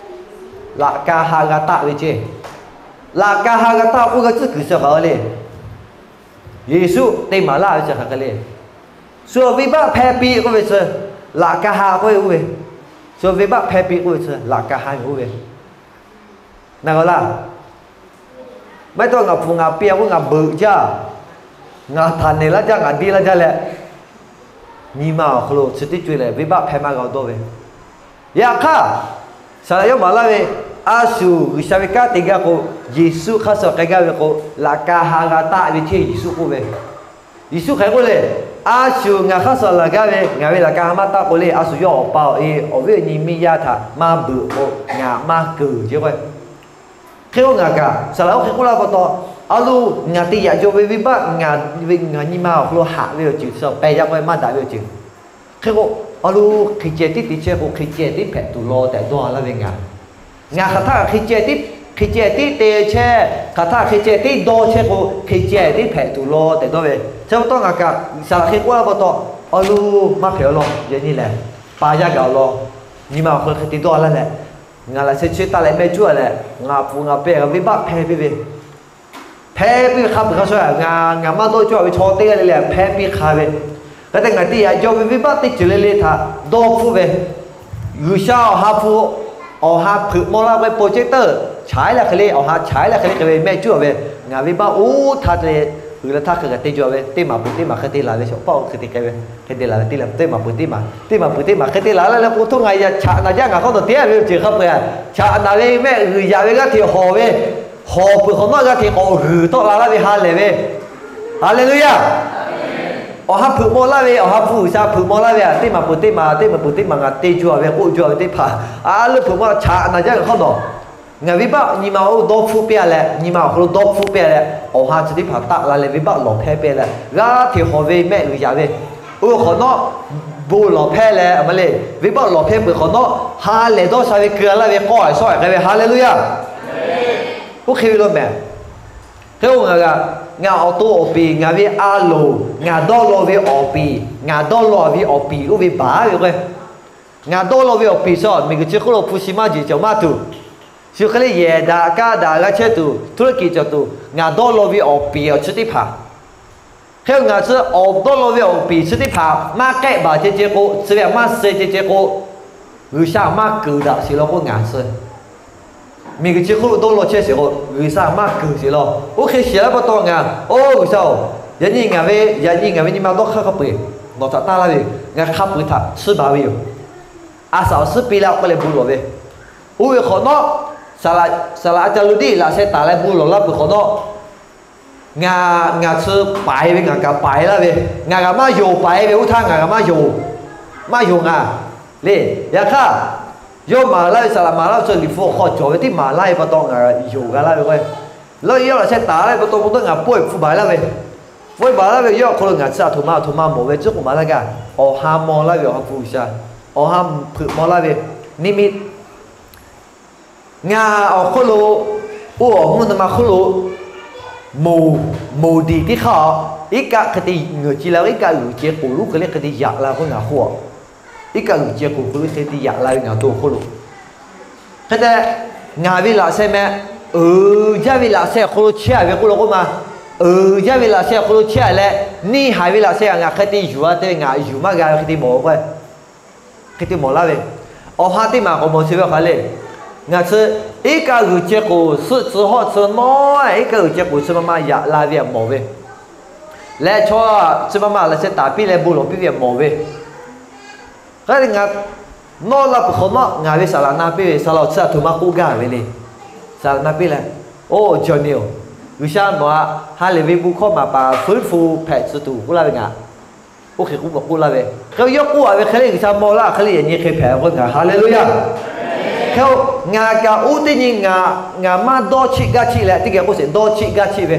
laꞈ ka ha g'a taˆ ve ceˇ. Laꞈ ka ha g'a taˆ k'oˆ g'a tcuhˉ kuiˬ suh hk'aˬ le. Yeˍsuˆ te maˍ laˇ ve chi hk'aˬ hk'e le. Shu venˇbaˆ hpehˇ piˇ k'oˆ ve chi, laꞈ ka ha k'oˆ ve oˇ ve. Shu venˇbaˆ hpehˇ piˇ k'oˆ ve chi laꞈ ka ha ve oˇ ve. Naˬ g'a laˇ. Maˇ heˆ taw ngaˬ hpu ngaˬ pi a k'oˆ ngaˬ beuꞈ jaˇ, ngaˬ htaꞈ nehˬ laˇ jaˇ, ngaˬ deˇ laˇ jaˇ leh, nyi ma awˬ hk'aw lo chi teˇ co e lehˬ venˇbaˆ hpehˇ maˇ g'a dawˇ ve. Yaꞈ hk'aˇ, saˍ laꞈ yawˇ maˍ laˇ ve, a shu G'uiˬsha ve kanˉ te gaˇ k'o, Yeˍsuˆ hk'aˇ suh k'ai gaˇ ve k'o, laꞈ ka ha g'a taˆ ve ceˇ Yeˍsuˆ k'oˆ ve. Yeˍsuˆ hk'aˬ hk'e k'oˆ le, a shu ngaˬ hk'aˇ suh laˬ gaˇ ve ngaˬ ve laꞈ ka ha maˇ taˆ k'o le, a shu yawˇ awˬ pa awˬ e awˬ viˉ awˬ nyi miˇ yaˇ htaꞈ maˇ beuꞈ k'o, ngaˬ maˇ keunˍ ceˇ k'o. Hk'e k'o ngaˬ kaꞈ saˍ laꞈ oˇ hk'e k'oˆ laˇ pa taw, a lo ngaˬ te yaꞈ jaw ve venˇbaˆ ngaˬ ve ngaˬ nyi ma awˬ hk'aw lo haꞈ ve awˬ ceuˬ suh peh jaˇ k'o maˇ daꞈ ve awˬ ceuˬ. Hk'e k'o, a lo hk'e ceh tiˉ te chehˇ k'o hk'e ceh tiˉ hpehꞈ tuˬ law tehꞈ dawˇ laˇ ve ngaˬ. Ngaˬ hk'aˬ htaˇ hk'e ceh tiˉ, hk'e ceh tiˉ te chehˇ, hk'aˬ htaˇ hk'e ceh tiˉ dawˇ chehˇ k'o hk'e ceh tiˉ hpehꞈ tuˬ law tehꞈ dawˇ ve. Chi pa taw ngaˬ kaꞈ saˍ laꞈ hk'e k'oˆ laˇ pa taw, a lo maˇ hpehꞈ awˬ lawn yaꞈ nyi lehˬ, pa yaˇ gaˬ awˬ lawn nyi ma awˬ hk'aw lo hk'e te dawˇ laˇ leh, ngaˬ laꞈ sheh chehˇ taˍ leh mehˆ cuˉ a leh, ngaˬ hpu ngaˬ peh venˇbaˆ hpehˇ piˇ ve hpehˇ piˇ ve hk'a peuˬ hk'a sho ngaˬ, ngaˬ maˇ dawˇ cawˇ ve chaw teˇ g'aˇ le le hpehˇ piˇ hk'a ve, hk'e te ngaˬ te yaꞈ jaw ve venˇbaˆ teˇ ceuˬ le le htaꞈ dawˇ hpfuhˆ ve, G'uiˬsha awˬ ha hpu, awˬ ha hpeuꞈ maw laˇ ve projector chaꞈ leh hk'e le, awˬ ha chaꞈ leh hk'e le k'ai ve mehˆ cuˉ a ve, ngaˬ venˇbaˆ oˇ htaˇ te, uiˍ la htaˇ hk'e g'a te jaw ve teˇ maˬ peuˬ teˇ maˬ hk'e te laˬ ve shawˍ paˆ oˇ hk'e te k'ai ve, hk'e te laˬ ve teˇ maˬ peuˬ teˇ maˬ, teˇ maˬ peuˬ teˇ maˬ hk'e te laˬ la leh k'o, htoˇ ngaˬ yaꞈ chaꞈ naˍ jaˇ ngaˬ hk'awˇ nawˬ te a ve awˬ ceuˬ hk'a peu-eˬ, chaꞈ naˍ ve mehˆ g'uiˬ yaꞈ ve g'aˇ hteꞈ hawˬ ve, hawˬ peuˬ hk'awꞈ nawˉ g'aˇ hteꞈ k'awꞈ g'uiˬ tawˆ la laˇ ve ha lehˬ ve. Haˍleˍluˆyaˇ. Awˬ ha hpeuꞈ maw laˇ ve, awˬ ha hpu G'uiˬsha hpeuꞈ maw laˇ ve, teˇ maˬ peuˬ teˇ maˬ, teˇ maˬ peuˬ teˇ maˬ ngaˬ te jaw ve k'oˆ jaw ve teˇ hpaˍ, a leuˆ hpeuꞈ maw chaꞈ naˍ jaˇ ngaˬ hk'awˇ nawˬ, ngaˬ venˇbaˆ nyi ma oˇ dawˇ hpfuhˆ piˇ a leh, nyi ma awˬ hk'aw lo dawˇ hpfuhˆ piˇ a leh, awˬ ha chi teˇ hpaˍ taˆ la leh venˇbaˆ lawˬ hpehˇ piˇ a leh, g'aˇ hteꞈ hawˬ ve mehˆ g'uiˬ yaꞈ ve, oˇ ve hk'awꞈ nawˉ bon lawˬ hpehˇ leh a ma le, venˇbaˆ lawˬ hpehˇ peuˬ hk'awꞈ nawˉ ha lehˬ dawˇ sha ve keu a laˇ ve k'awˇ a shawˉ a k'ai ve. Haˍleˍluˆyaˇ. Oˇ hk'e ve lo mehˍ. Hk'e k'o ngaˬ, ngaˬ awˬ to awˬ piˍ, ngaˬ ve a loˍ, ngaˬ dawˇ law ve awˬ piˍ, ngaˬ dawˇ law ve awˬ piˍ oˇ ve baˬ ve k'o, ngaˬ dawˇ law ve awˬ piˍ suh miˬguiˬ chi hk'oˆ lo hpu shi maˇ jeˬ cawˬ maˇ tuˬ, shu hk'e le yehˬ daꞈ kaˇ daꞈ g'a chehˇ tuˬ, ธุรกิจ cawˬ tuˬ, ngaˬ dawˇ law ve awˬ piˍ awˬ chi teˇ hpaˍ. Hk'e ngaˬ chi awˬ dawˇ law ve awˬ piˍ chi teˇ hpaˍ maˇ k'ehˆ baˬ ceh ceh k'o, chi ve maˇ suh ceh ceh k'o, G'uiˬsha maˇ keunˍ daꞈ sheˍ law k'oˆ ngaˬ chi miˬguiˬ chi hk'oˆ lo dawˇ law chehˇ sheˍ k'o, G'uiˬsha maˇ keunˍ sheˍ law. Oˇ hk'e sheˍ laˇ pa taw ngaˬ, oˇ G'uiˬsha-oˬ, yaꞈ nyi ngaˬ ve, yaꞈ nyi ngaˬ ve nyi ma dawˇ hk'aˇ hk'a peu-eˬ nawˬ htaꞈ taˇ laˇ ve, ngaˬ hk'a peu-eˬ htaꞈ tsuhˇ baˬ ve yoˬ. A shaꞈ awˬ suhˉ piˇ leh k'oˆ leh bon lawˬ ve, oˇ ve hk'awꞈ nawˉ, saˍ laꞈ, saˍ laꞈ a ca lu tiˉ laꞈ sheh taˍ leh bon lawˬ laˇ peuˬ hk'awꞈ nawˉ, ngaˬ, ngaˬ chi paiˍ ve ngaˬ kaꞈ paiˍ laˇ ve, ngaˬ kaꞈ maˇ yonˍ paiˍ ve, oˇ htaˇ ngaˬ kaꞈ maˇ yonˍ, maˇ yonˍ ngaˬ le. Yaꞈ hk'aˇ, yawˇ maˍ laˇ ve saˍ laꞈ maˍ laˇ ve chi liꞈ hpu awˬ hk'aw cawˬ ve teˇ maˍ laˇ ve pa taw ngaˬ yonˍ g'a laˇ ve k'o, lawˇ yawˇ laꞈ sheh taˍ laˇ ve pa taw k'o ngaˬ pawehˇ hpu baˬ laˇ ve, pawehˇ baˬ laˇ ve yawˇ awˬ hk'aw lo ngaˬ chi a htoꞈ ma a htoꞈ ma mawˬ ve tcuhˉ k'oˆ maˍ laˇ gaˇ, awˬ ha maw laˇ ve awˬ ha hpu G'uiˬsha, awˬ ha hpeuꞈ maw laˇ ve, niˇ miˇ Ngaˬ awˬ hk'oˆ lo, oˇ awˬ mvuhˇ naw ma hk'oˆ lo, moˍ, moˍ diˬ teˇ hk'aˇ, iˉ kaˆ hk'e te ngeuˍ ce la, iˉ kaˆ g'uiˬ ce k'oˍ lonˉ hk'e le hk'e te yaꞈ la k'o ngaˬ hk'oˆ, iˉ kaˆ g'uiˬ ce k'oˍ hk'e le hk'e te yaꞈ la ve ngaˬ awˬ to awˬ hk'oˆ lo. Hk'e te, ngaˬ ve laꞈ sheh meh, uiˍ jaˇ ve laꞈ sheh awˬ hk'aw lo chehˇ a ve k'oˆ la k'oˆ ma, uiˍ jaˇ ve laꞈ sheh awˬ hk'aw lo chehˇ a leh, neˇ haiˬ ve laꞈ sheh kaꞈ ngaˬ hk'e te yuˬ a te ve ngaˬ yuˬ maˇ g'a ve hk'e te mawˬ k'o, hk'e te mawˬ laˇ ve, awˬ ha teˇ maˬ k'awꞈ mawˬ chi ve awˬ hk'aˬ le. Ngaˬ chi iˉ kaˆ g'uiˬ ce k'oˍ suhˆ tcuh hawˆ tcuh nawˉ, iˉ kaˆ g'uiˬ ce k'oˍ chi ma ma yaꞈ la ve htaꞈ mawˬ ve, leh chaw chi ma ma laꞈ sheh taˍ piˇ leh bon lawˬ piˇ ve htaꞈ mawˬ ve, hk'e te ngaˬ nawˇ la peuˬ hk'awꞈ nawˉ ngaˬ ve saˍ laꞈ na piˇ ve, saˍ laꞈ awˬ chi aˬ htoꞈ ma k'oˆ gaˇ ve le. Saˍ laꞈ na piˇ leh, Oˇ Johnny-oˬ, G'uiˬsha nawˬ htaꞈ ha lehˬ ve bon hkawˇ maˍ paˍ ฟื้นฟู hpehꞈ tcuh tuˬ k'oˆ laˇ ve ngaˬ, oˇ hk'e k'oˆ k'oˆ laˇ ve, hk'e yawˇ k'oˆ a ve hk'e le G'uiˬsha mawˬ laˇ hk'e le yaꞈ nyi hk'e hpehꞈ k'o ngaˬ Haˍleˍluˆyaˇ. Hk'e-o, ngaˬ kaꞈ oˇ teˇ nyi ngaˬ, ngaˬ maˇ dawˇ cheˆ gaˇ cheˆ leh teˇ geh k'oˆ sheˍ, dawˇ cheˆ gaˇ cheˆ ve,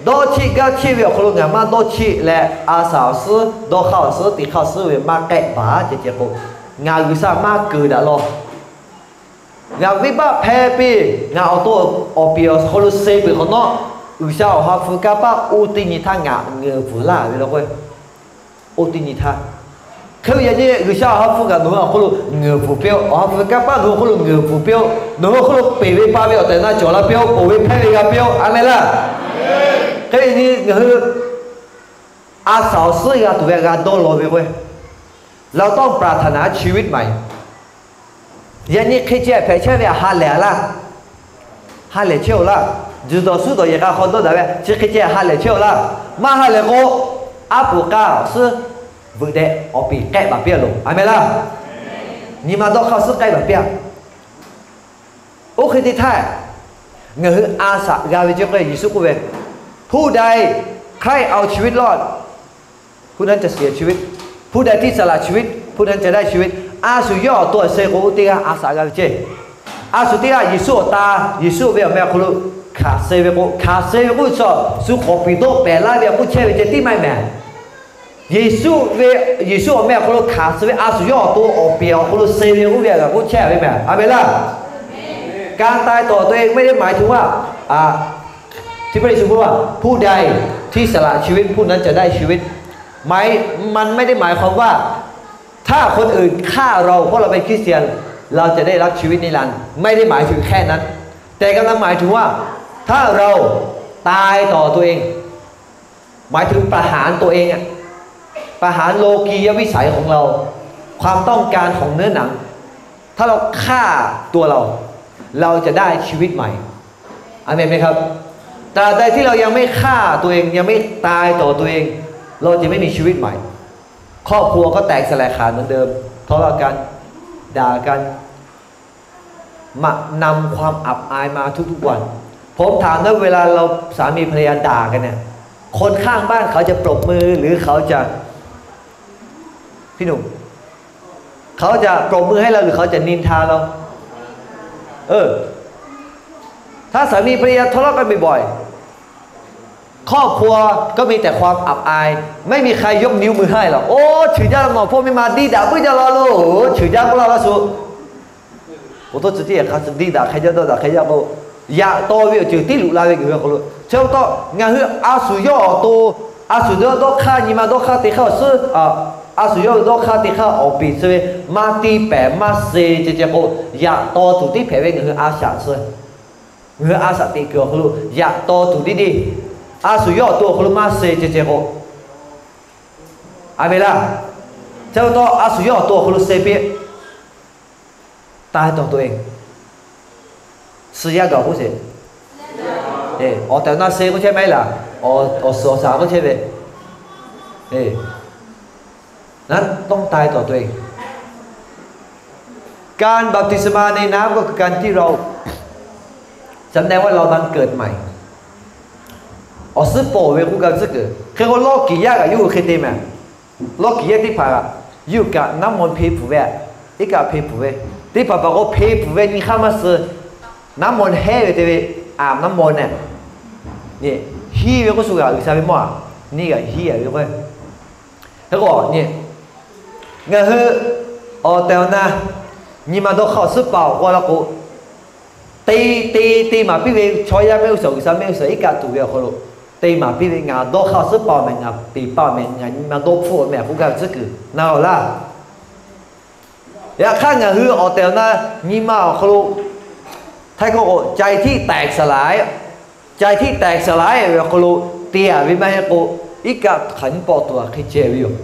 dawˇ cheˆ gaˇ cheˆ ve awˬ hk'aw lo ngaˬ maˇ dawˇ cheˆ leh, a shaꞈ awˬ suhˉ, dawˇ hk'aˇ awˬ suhˉ, te hk'aˇ awˬ suhˉ ve maˇ k'ehˆ baˬ ceh ceh k'o, ngaˬ G'uiˬsha maˇ keunˍ daꞈ law. Ngaˬ venˇbaˆ hpehˇ piˇ, ngaˬ awˬ to awˬ piˍ awˬ hk'aw lo suh peuˬ hk'awꞈ nawˉ, G'uiˬsha awˬ ha hpu kanˇ paˆ oˇ teˇ nyi htaˇ ngaˬ ngeuˍ bvuhˬ laˇ ve law k'o, oˇ teˇ nyi htaˇ, hk'e ve yaꞈ nyi G'uiˬsha awˬ ha hpu kaꞈ nawˬ hui awˬ hk'aw lo ngeuˍ bvuhˬ piˇ-oˆ. Awˬ ha hpu kanˇ paˆ nawˬ hui awˬ hk'aw lo ngeuˍ bvuhˬ piˇ-oˆ. Nawˬ hui awˬ hk'aw lo peˬ ve pa ve awˬ tehˬ na cawˬ la piˇ-oˆ. Ponˬ ve hpehˇ ve g'a piˇ-oˆ. A meh laˇ. Hk'e ve yaꞈ nyi ngaˬ hui a shaꞈ awˬ suhˉ g'a tuˬ ve g'a dawˇ law ve k'o, เราต้องปรารถนาชีวิตใหม่ Yaꞈ nyi hk'e ceh hpehꞈ chehˇ ve htaꞈ ha lehˬ a laˇ. Ha lehˬ chehˇ-oˆ laˇ. Juˬ dawˬ suhˉ dawˬ yehˬ k'a hk'aw dawˇ daꞈ ve chi hk'e ceh ha lehˬ chehˇ-oˆ laˇ. Maˇ ha lehˬ k'o, aˉ poꞈ k'aˇ awˬ suhˉ, veuꞈ deh awˬ piˍ k'ehˆ baˬ piˇ-a loˬ. A meh laˇ. Nyi ma dawˇ hk'aˇ awˬ suhˉ k'ehˆ baˬ piˇ-a. Oˇ hk'e te htaˇ, ngaˬ hui a shaꞈ g'a ve ceh k'o Yeˍsuˆ k'oˆ ve, ผู้ใดใคร่เอาชีวิตรอด ผู้นั้นจะเสียชีวิต ผู้นั้นจะได้ชีวิต A shu yawˇ awˬ to suh k'o oˇ teˇ g'aˇ a shaꞈ g'a ve ceh. A shu teˇ g'aˇ Yeˍsuˆ awˬ ta, Yeˍsuˆ ve awˬ meh awˬ hk'aw lo hkanˍ suh ve k'o, hkanˍ suh ve k'oˆ ve chaw shu k'awꞈ piˍ dawˆ pehˍ laˇ ve k'oˆ chehˇ ve ceh tiˉ maˇ heˆ mehˍ. Yeˍsuˆ ve, Yeˍsuˆ awˬ meh awˬ hk'aw lo hkanˍ suh ve a shu yawˇ awˬ to awˬ piˍ awˬ hk'aw lo suh ve k'oˆ ve a g'a k'oˆ chehˇ ve mehˍ. A meh laˇ. การตายต่อตัวเองไม่ได้หมายถึงว่า ที่พระเยซูพูดว่า ผู้ใดที่สละชีวิตผู้นั้นจะได้ชีวิต มันไม่ได้หมายความว่า ถ้าคนอื่นฆ่าเราเพราะเราเป็นคริสเตียน เราจะได้รับชีวิตนิรันดร์ ไม่ได้หมายถึงแค่นั้น แต่กำลังหมายถึงว่า ถ้าเราตายต่อตัวเอง หมายถึงประหารตัวเองอะ ประหารโลกียวิสัยของเรา ความต้องการของเนื้อหนัง ถ้าเราฆ่าตัวเรา เราจะได้ชีวิตใหม่ อาเมนไหมครับ ตราบใดที่เรายังไม่ฆ่าตัวเอง ยังไม่ตายต่อตัวเอง เราจะไม่มีชีวิตใหม่ ครอบครัวก็แตกสลายขาดเหมือนเดิม ทะเลาะกัน ด่ากัน มานำความอับอายมาทุกๆวัน ผมถามนะ เวลาเราสามีภรรยาด่ากันเนี่ย คนข้างบ้านเขาจะปรบมือหรือเขาจะ พี่หนุ่ม เขาจะปรบมือให้เราหรือเขาจะนินทาเรา เออ ถ้าสามีภรรยาทะเลาะกันบ่อยๆ ครอบครัวก็มีแต่ความอับอาย ไม่มีใครยกนิ้วมือให้หรอก โอ้ cheuˬ jaˇ nawˬ hpawˇ miˇ ma diˇ daꞈ puiˉ jaˇ la lo, cheuˬ jaˇ k'oˆ laˇ laˇ shu. K'o tawˇ ceuˬ tiˉ hk'a shuˍ diˇ daꞈ hk'e jaˇ dawˇ daꞈ hk'e jaˇ k'o, yaꞈ taw ve awˬ ceuˬ tiˉ luꞈ la ve ngaˬ hui awˬ hk'aw lo. Chi pa taw ngaˬ hui a shu yawˇ awˬ to, a shu dawˇ dawˇ hk'aˇ nyi ma dawˇ hk'aˇ te hk'aˇ awˬ suhˉ, a shu yawˇ dawˇ hk'aˇ te hk'aˇ awˬ piˍ suh ve maˇ tiˇ pehˍ maˇ suh ceh ceh k'o, yaꞈ taw tuˬ tiˉ hpehꞈ ve ngaˬ hui a shaꞈ suh. Ngaˬ hui a shaꞈ teꞈ kuiˬ awˬ hk'aw lo yaꞈ taw tuˬ tiˉ deˇ, a shu yawˇ awˬ to awˬ hk'aw lo maˇ suh ceh ceh k'o, a meh laˇ. Chi pa taw a shu yawˇ awˬ to awˬ hk'aw lo suh piˇ ตายต่อตัวเอง suh yaˇ gaˬ k'oˆ sheˍ. Awˬ tehˬ awˬ na suh k'oˆ chehˇ maˇ heˆ laˬ. Awˬ suhˍ awˬ shaˍ k'oˆ chehˇ ve, นั้นต้องตายต่อตัวเอง การบัพติศมาในน้ำก็คือการที่เรา แสดงว่าเราบังเกิดใหม่ Awˬ suhˉ pawˬ ve k'oˆ gaˇ ve tcuhˉ kuiˬ hk'e k'o, lawˇ kiˍ yaˇ kaꞈ yawˇ hui hk'e te mehˍ. Lawˇ kiˍ yaˇ teˇ hpaˍ kaꞈ yawˇ hui kaꞈ น้ำมนต์ hpe pfuhˍ ve, iˉ kaˆ hpe pfuhˍ ve, teˇ hpaˍ hpaˍ k'o hpe pfuhˍ ve nyi hk'aˇ maˇ suh. น้ำมนต์ hehˉ ve te ve, อาบน้ำมนต์ nyi, hiˉ ve k'oˆ shu kaꞈ G'uiˬsha ve mawˇ aꞈ, nyi kaꞈ hiˉ a ve k'o, hk'e k'o nyi, ngaˬ hui awˬ tehˬ awˬ na Nyi ma dawˇ hk'aˇ awˬ suhˉ pa awˬ k'oˆ laˇ k'o, te te te maˍ piˇ ve chaw yaˇ mehˆ g'uˇ suhˍ, G'uiˬsha mehˆ g'uˇ suhˍ iˉ kaˆ tuˬ ve awˬ hk'aw lo te maˍ piˇ ve, ngaˬ dawˇ hk'aˇ awˬ suhˉ pa awˬ mehˍ, ngaˬ peˍ pa awˬ mehˍ, ngaˬ nyi ma dawˇ hpfuhˆ awˬ mehˍ k'oˆ gaˇ ve tcuhˉ kuiˬ na awˬ laˇ. Yaꞈ hk'aˇ ngaˬ hui awˬ tehˬ awˬ na nyi ma awˬ hk'aw lo ไทย hkawˇ k'o ใจที่แตกสลาย ใจที่แตกสลาย ve awˬ hk'aw lo te-a ve maˇ heˆ k'o, iˉ kaˆ hk'aˬ nyiˇ pawˆ tuˬ hk'e ceh ve yoˬ.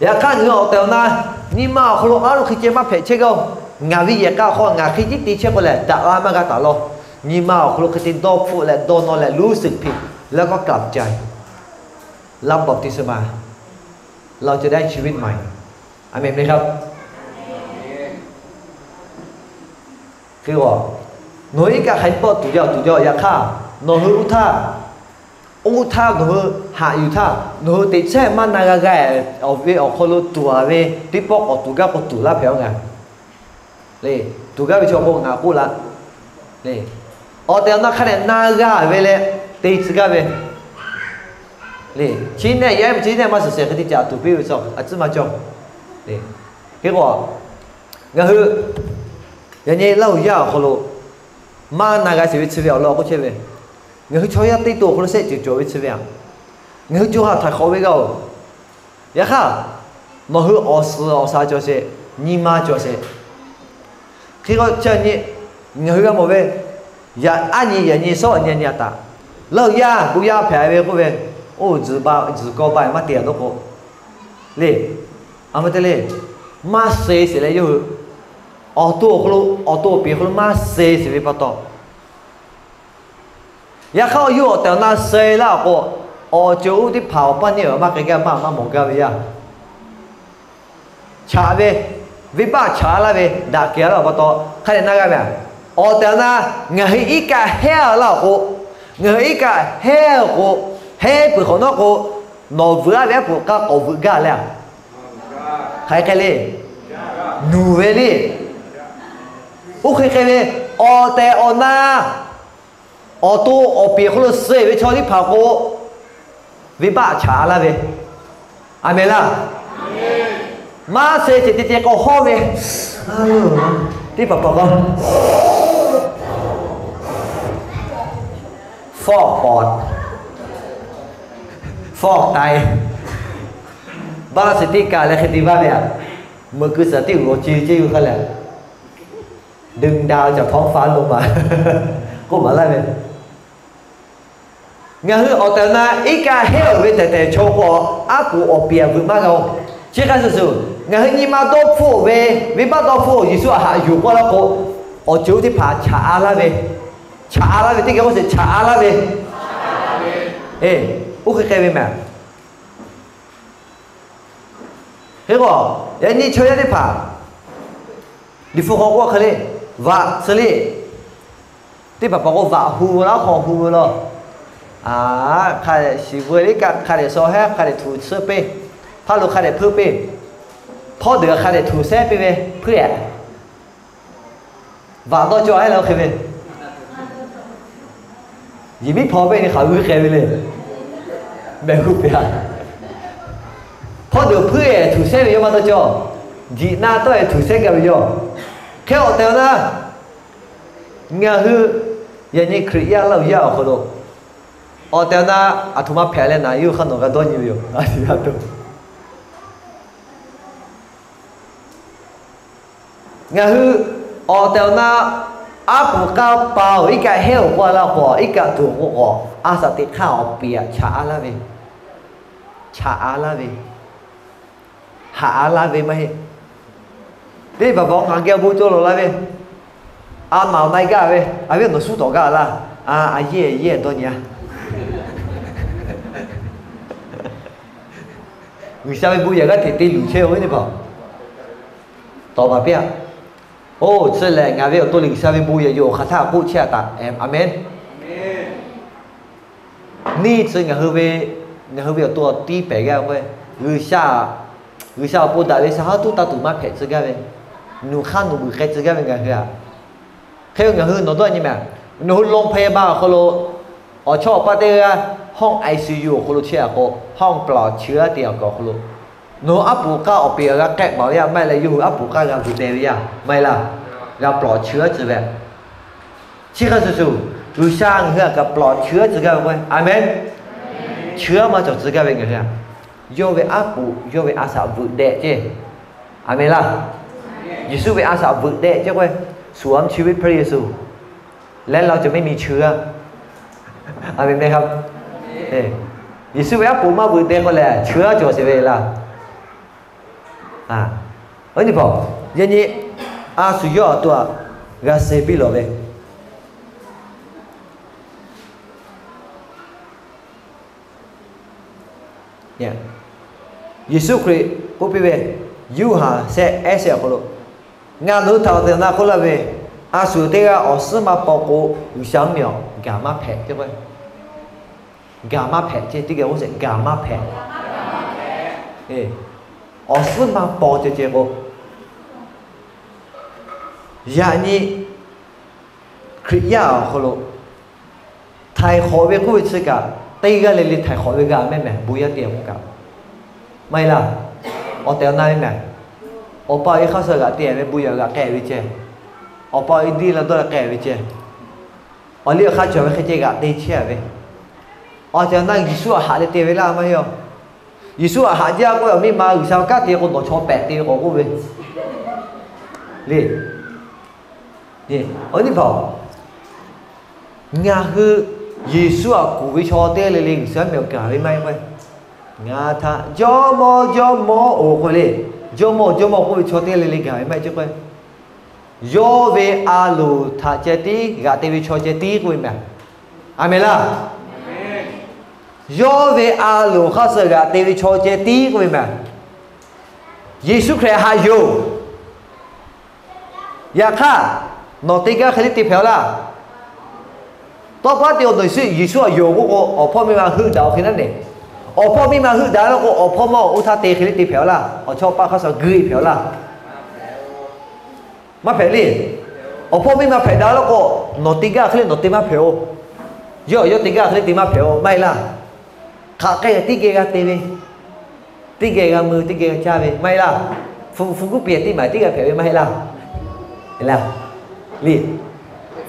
Yaꞈ hk'aˇ ngaˬ hui awˬ tehˬ awˬ na nyi ma awˬ hk'aw lo a lo hk'e ceh maˇ hpehꞈ chehˇ gaˇ-oˬ. Ngaˬ ve yehˬ k'a awˬ hk'aw ngaˬ hk'e tiˉ te chehˇ k'o lehˬ, daꞈ la maˇ g'a taˍ law. Nyi ma awˬ hk'aw lo hk'e te dawˇ hpfuhˆ leh dawˇ nawˇ leh รู้สึกผิด แล้วก็กลับใจ รับบัพติศมา เราจะได้ชีวิตใหม่ อาเมนไหมครับ Hk'e k'o, nawˬ hui iˉ kaˆ hk'aˬ nyiˇ pawˆ tuˬ jaˇ tuˬ jaˇ. Yaꞈ hk'aˇ nawˬ hui oˇ htaˇ, oˇ htaˇ nawˬ hui haꞈ yuˬ htaˇ, nawˬ hui teꞈ chehˇ maˇ na g'a g'a-e, awˬ ve awˬ hk'aw lo tuˬ-a ve teˇ pawˆ k'awꞈ tuˬ gaˇ k'o tuˬ laˇ hpehꞈ-oˬ ngaˬ. Le, tuˬ gaˇ ve chaw k'o ngaˬ k'oˆ laˇ. Le, awˬ tehˬ awˬ na hk'a dehꞈ na g'a ve leh te tcuh gaˇ ve. Le, chi nehˆ yaˇ chi nehˆ maˇ suhˍ shehˍ hk'e te caꞈ tuˬ piˇ ve chaw a tcuhˉ maˇ cawˇ. Hk'e k'o, ngaˬ hui yaꞈ nyi Laˇ huˍ yaˇ awˬ hk'aw lo maˇ na g'a sheˍ ve chi ve awˬ lawn k'oˆ chehˇ ve, ngaˬ hui chaw yaˇ teˇ to awˬ hk'aw lo shehˆ ceuˬ cawˬ ve chi ve aꞈ, ngaˬ hui co ha htaiˍ hk'awꞈ ve g'a-oˬ. Yaꞈ hk'aˇ, nawˬ hui awˬ suhˍ awˬ shaˍ cawˬ sheˍ, nyi ma cawˬ sheˍ. Hk'e k'o chi nyi, ngaˬ hui g'a mawˬ ve, yaꞈ aˉ nyi yaꞈ nyi shawˉ nyi nyi a taꞈ, Laˇ huˍ yaˇ bon yaˇ hpehꞈ ve k'oˆ ve, oˇ tzuhˬ kawˇ ba maˇ te-a dawˇ k'o, le, a ma te le, maˇ suh sheˍ leh yawˇ hui awˬ to awˬ hk'aw lo, awˬ to awˬ piˍ awˬ hk'aw lo maˇ suh sheˍ ve pa taw, yaꞈ hk'aˇ awˬ yawˇ awˬ tehˬ awˬ na suh laˇ k'o, awˬ ceuˬ oˇ teˇ hpaˍ awˬ paˇ neˇ awˬ maˇ k'ai gaˇ, maˇ maˇ mawˬ gaˇ ve yaˇ chaꞈ ve, venˇbaˆ chaꞈ laˇ ve daꞈ kehˬ laˇ awˬ pa taw hk'a dehꞈ na g'a ve. Awˬ tehˬ awˬ na ngaˬ hui iˉ kaˆ hehˉ-a laˇ awˬ k'o, ngaˬ hui iˉ kaˆ hehˉ-a k'o, hehˉ peuˬ hk'awꞈ nawˉ k'o, nawˬ vuiˬ-a ve aˉ poꞈ k'a k'awꞈ vuiˬ gaˇ leh, hk'aˬ hk'e le, nuˬ ve le. Oˇ hk'e hk'e ve, awˬ tehˬ awˬ na awˬ to awˬ piˍ awˬ hk'aw lo suh ve chaw teˇ hpaˍ k'o, venˇbaˆ chaꞈ laˇ ve. Aˍmenˍ laˇ. Maˇ suh sheˍ te te k'o hawˇ ve, teˇ hpaˍ hpaˍ k'o, fawˇ pawˍ, fawˇ tai, baˆ laˇ shiˍ teˇ kaꞈ leh hk'e te vaˇ ve aꞈ, meuꞈ keu suhˍ teˇ g'awˬ ce ce yoˬ hk'a leh, ดึงดาวจากท้องฟ้าลงมา k'oˆ maˍ laˇ ve. Ngaˬ hui awˬ tehˬ awˬ na iˉ kaˆ hehˉ-oˬ ve tehˬ tehˬ chaw k'o, aˉ poꞈ awˬ piˍ aꞈ vuiˬ maˇ g'a-oˬ. Chi hk'a shuˍ shuˍ, ngaˬ hui nyi ma dawˇ hpfuhˆ-oˬ ve, venˇbaˆ dawˇ hpfuhˆ-oˬ, Yeˍsuˆ aꞈ haꞈ yuˬ k'oˆ laˇ k'o, awˬ ceuˬ oˇ teˇ hpaˍ chaꞈ-a laˇ ve, chaꞈ-a laˇ ve teˇ geh k'oˆ sheˍ, chaꞈ-a laˇ ve. Eˬ, oˇ hk'e hk'e ve mehˬ. Hk'e k'o, yaꞈ nyi chaw yaˇ teˇ hpaˍ, Liꞈ hpu hk'aw k'oˆ hk'e le, vaꞈ tcuh le, teˇ hpaˍ hpaˍ k'o vaꞈ hu laˇ hk'aw hu ve law. Hk'a dehꞈ shiˍ veu le kaꞈ hk'a dehꞈ shaw heˉ hk'a dehꞈ htuꞈ tsuhˇ piˇ, hpaˇ lo hk'a dehꞈ hpuiˇ piˇ, hpawˇ deuˬ hk'a dehꞈ htuꞈ sehˉ piˇ ve hpuiˇ-ehˍ. Vaꞈ dawˇ cawˇ heˉ la hk'e ve, yehˬ miˉ hpaw pehˇ ni hk'aˬ g'uiˇ k'ai ve le. Mehˬ hu pehˬ-a. Hpawˇ deuˬ hpuiˇ-ehˍ htuꞈ sehˉ ve yawˇ maˇ dawˇ cawˇ. Jiꞈ na tawˆ-e htuꞈ sehˉ gaˇ ve yawˇ. Hk'e awˬ tehˬ awˬ na, ngaˬ hui yaꞈ nyi Hkriꞈ yaˇ Laˇ huˍ yaˇ awˬ hk'aw lo, awˬ tehˬ awˬ na aˬ htoꞈ ma hpehꞈ leh naˍ yawˇ hk'aˇ nawˬ g'a dawˇ nyi ve yoˬ. Ngaˬ hui awˬ tehˬ awˬ na aˉ poꞈ k'aˇ pa-oˬ, iˉ kaˆ hehˉ-oˬ k'oˆ laˇ k'o, iˉ kaˆ tuˬ k'o k'o, a shaꞈ teꞈ hk'aˇ awˬ piˍ aꞈ chaꞈ-a laˇ ve, chaꞈ-a laˇ ve, haꞈ-a laˇ ve maˇ heˆ. Teˇ hpaˍ hpaˍ ngaˬ geh bon cawˇ lawˬ laˇ ve, a naˍ awˬ na-e gaˇ ve, a viˉ nawˬ suˉ tawˍ gaˇ laˇ, a, a yehˇ yehˇ dawˇ nyi-a. G'uiˬsha ve bon yehˬ g'aˇ hteꞈ te luˬ chehˇ-oˬ ve teˇ hpaˍ. Tawˍ maˍ piˇ-a. Oˇ chi lehˬ ngaˬ ve awˬ to lehˬ G'uiˬsha ve bon yehˬ yoˬ, awˬ hk'aˬ htaˇ k'oˆ chehˇ-a taꞈ. Aˍmenˍ. Neˇ chi ngaˬ hui ve, ngaˬ hui ve awˬ to tiˇ pehˍ gaˇ ve k'o, G'uiˬsha, G'uiˬsha awˬ pon daꞈ ve sha haˉ tuˉ taˇ tuˬ maˇ hpehꞈ tcuh gaˇ ve, nuˬ hk'aˇ nuˬ beuꞈ k'ai tcuh gaˇ ve ngaˬ hui-a. Hk'e ngaˬ hui nawˬ dawˇ nyi mehˍ, nawˬ hui โรงพยาบาล awˬ hk'aw lo awˬ chawˇ awˬ paˇ teˇ g'aˇ ห้อง ICU awˬ hk'aw lo chehˇ-a k'o, ห้องปลอดเชื้อ te awˬ kaˬ awˬ hk'aw lo Nawˬ hui aˉ poꞈ k'aˇ awˬ peˍ g'a k'ehˆ baˬ ve yaˇ maˇ heˆ leh, yawˇ hui aˉ poꞈ k'aˇ g'a vuiˬ deh ve yaˇ maˇ heˆ laˇ. G'a plawˍ chi g'aˇ ceuˬ ve, chi hk'a shuˍ shuˍ, G'uiˬsha ngaˬ hui htaꞈ kaꞈ plawˍ chi g'aˇ tcuh gaˇ ve k'o, Aˍmenˍ. Chi g'aˇ maˇ cawˬ tcuh gaˇ ve ngaˬ hui a, yawˇ ve aˉ poꞈ yawˇ ve a shaꞈ vuiˬ deh ceˇ. Aˍmenˍ laˇ. Yeˍsuˆ ve a shaꞈ vuiˬ deh ceˇ k'o, สวมชีวิตพระเยซู แล้วเราจะไม่มีเชื้อ Aˍmenˍ. Yeˍsuˆ ve aˉ poꞈ maˇ vuiˬ deh k'o lehˬ, chi g'aˇ cawˬ sheˍ ve laˇ. Yaꞈ nyi a shu yawˇ awˬ to aꞈ g'a suh piˇ lawˬ ve, Yeˍsuˆ Hkriꞈ k'oˆ piˇ ve, Yoˇhanˬ shehˆ ehˉ shehˆ awˬ hk'aw lo, Ngaˬ nawˬ hui htaꞈ awˬ tehˬ awˬ na k'oˆ laˇ ve, a shu teˇ g'aˇ awˬ suhˉ maˇ paw k'o, G'uiˬsha mvuhˇmiˬ awˬ gaˬ maˇ hpehꞈ ceˇ k'o, gaˬ maˇ hpehꞈ ceˇ. Teˇ geh k'oˆ sheˍ, gaˬ maˇ hpehꞈ. Awˬ suhˉ maˇ paw ceh ceh k'o, yaꞈ nyi Hkriꞈ yaˇ awˬ hk'aw lo htaiˍ hk'awꞈ ve k'oˆ ve chi kaꞈ, teˇ g'aˇ le le htaiˍ hk'awꞈ ve g'a mehˆ mehˍ bon yaˇ te k'oˆ kaꞈ, maˇ heˆ laˇ. Awˬ tehˬ awˬ na ve mehˍ, awˬ pa awˬ e hk'aˇ suh g'aꞈ te ve bon yaˇ g'aꞈ k'ai ve ceh, awˬ pa awˬ e diˇ la dawˇ la k'ai ve ceh, awˬ liˇ awˬ hk'aˇ cawˬ ve hk'e ceh g'aꞈ te chehˇ a ve, awˬ tehˬ awˬ na Yeˍsuˆ htaꞈ haꞈ leh te ve laˇ maˇ heˆ a. Yeˍsuˆ htaꞈ haꞈ jaˇ k'oˆ ve, awˬ miˇ ma G'uiˬsha kanˉ te k'o nawˬ chaw pehꞈ te ve k'awꞈ k'oˆ ve le. Awˬ viˉ teˇ hpaˍ, ngaˬ hui Yeˍsuˆ htaꞈ kuˬ ve chaw teˇ g'aˇ le le G'uiˬsha mehˍ awˬ gaˬ ve maˇ heˆ k'o, ngaˬ htaꞈ Jawˇmawˇ Jawˇmawˇ-oˬ k'oˆ ve le. Jawˇmawˇ Jawˇmawˇ k'oˆ ve chaw teˇ g'aˇ le le gaˬ ve maˇ heˆ ceˇ k'o, yawˇ ve a loˍ htaꞈ ceh tiˉ g'aꞈ te ve chaw ceh tiˉ k'oˆ ve mehˍ. Aˍmenˍ laˇ. Yawˇ ve a loˍ hk'aˇ suh g'aꞈ te ve chaw ceh tiˉ k'oˆ ve mehˍ. Yeˍsuˆ Hkriꞈ haꞈ yoˬ. Yaꞈ hk'aˇ, nawˬ teˇ g'aˇ hk'e le te hpehꞈ-aw laˇ. Tawˇ paˉ te-o, nawˬ Yeˍsuˆ htaꞈ yonˍ k'oˆ k'o, awˬ hpawˇ miˇ ma heuˆ daꞈ-o hk'e naˉ ne. Awˬ hpawˇ miˇ ma heuˆ daꞈ-o k'o, awˬ hpawˇ mawˇ oˇ htaˇ te hk'e le te hpehꞈ-aw laˇ. Awˬ chawˇ paˆ hk'aˇ suh g'uiˇ hpehꞈ-aw laˇ. Maˇ hpehꞈ le. Awˬ hpawˇ miˇ ma hpehꞈ daꞈ-o k'o, nawˬ teˇ g'aˇ hk'e le nawˬ te maˇ hpehꞈ-o. Yawˇ yawˇ teˇ g'aˇ hk'e le te maˇ hpehꞈ-o maˇ heˆ laˇ. Hk'aˬ hk'e tiˉ geh g'a te ve, teˇ geh g'a mui, teˇ geh g'a caˇ ve maˇ heˆ laˇ. Hpu hpu kuˉ piˇ tiˉ maˍ tiˉ g'a hpehꞈ ve maˇ heˆ laˇ. Heˆ laˇ. Le,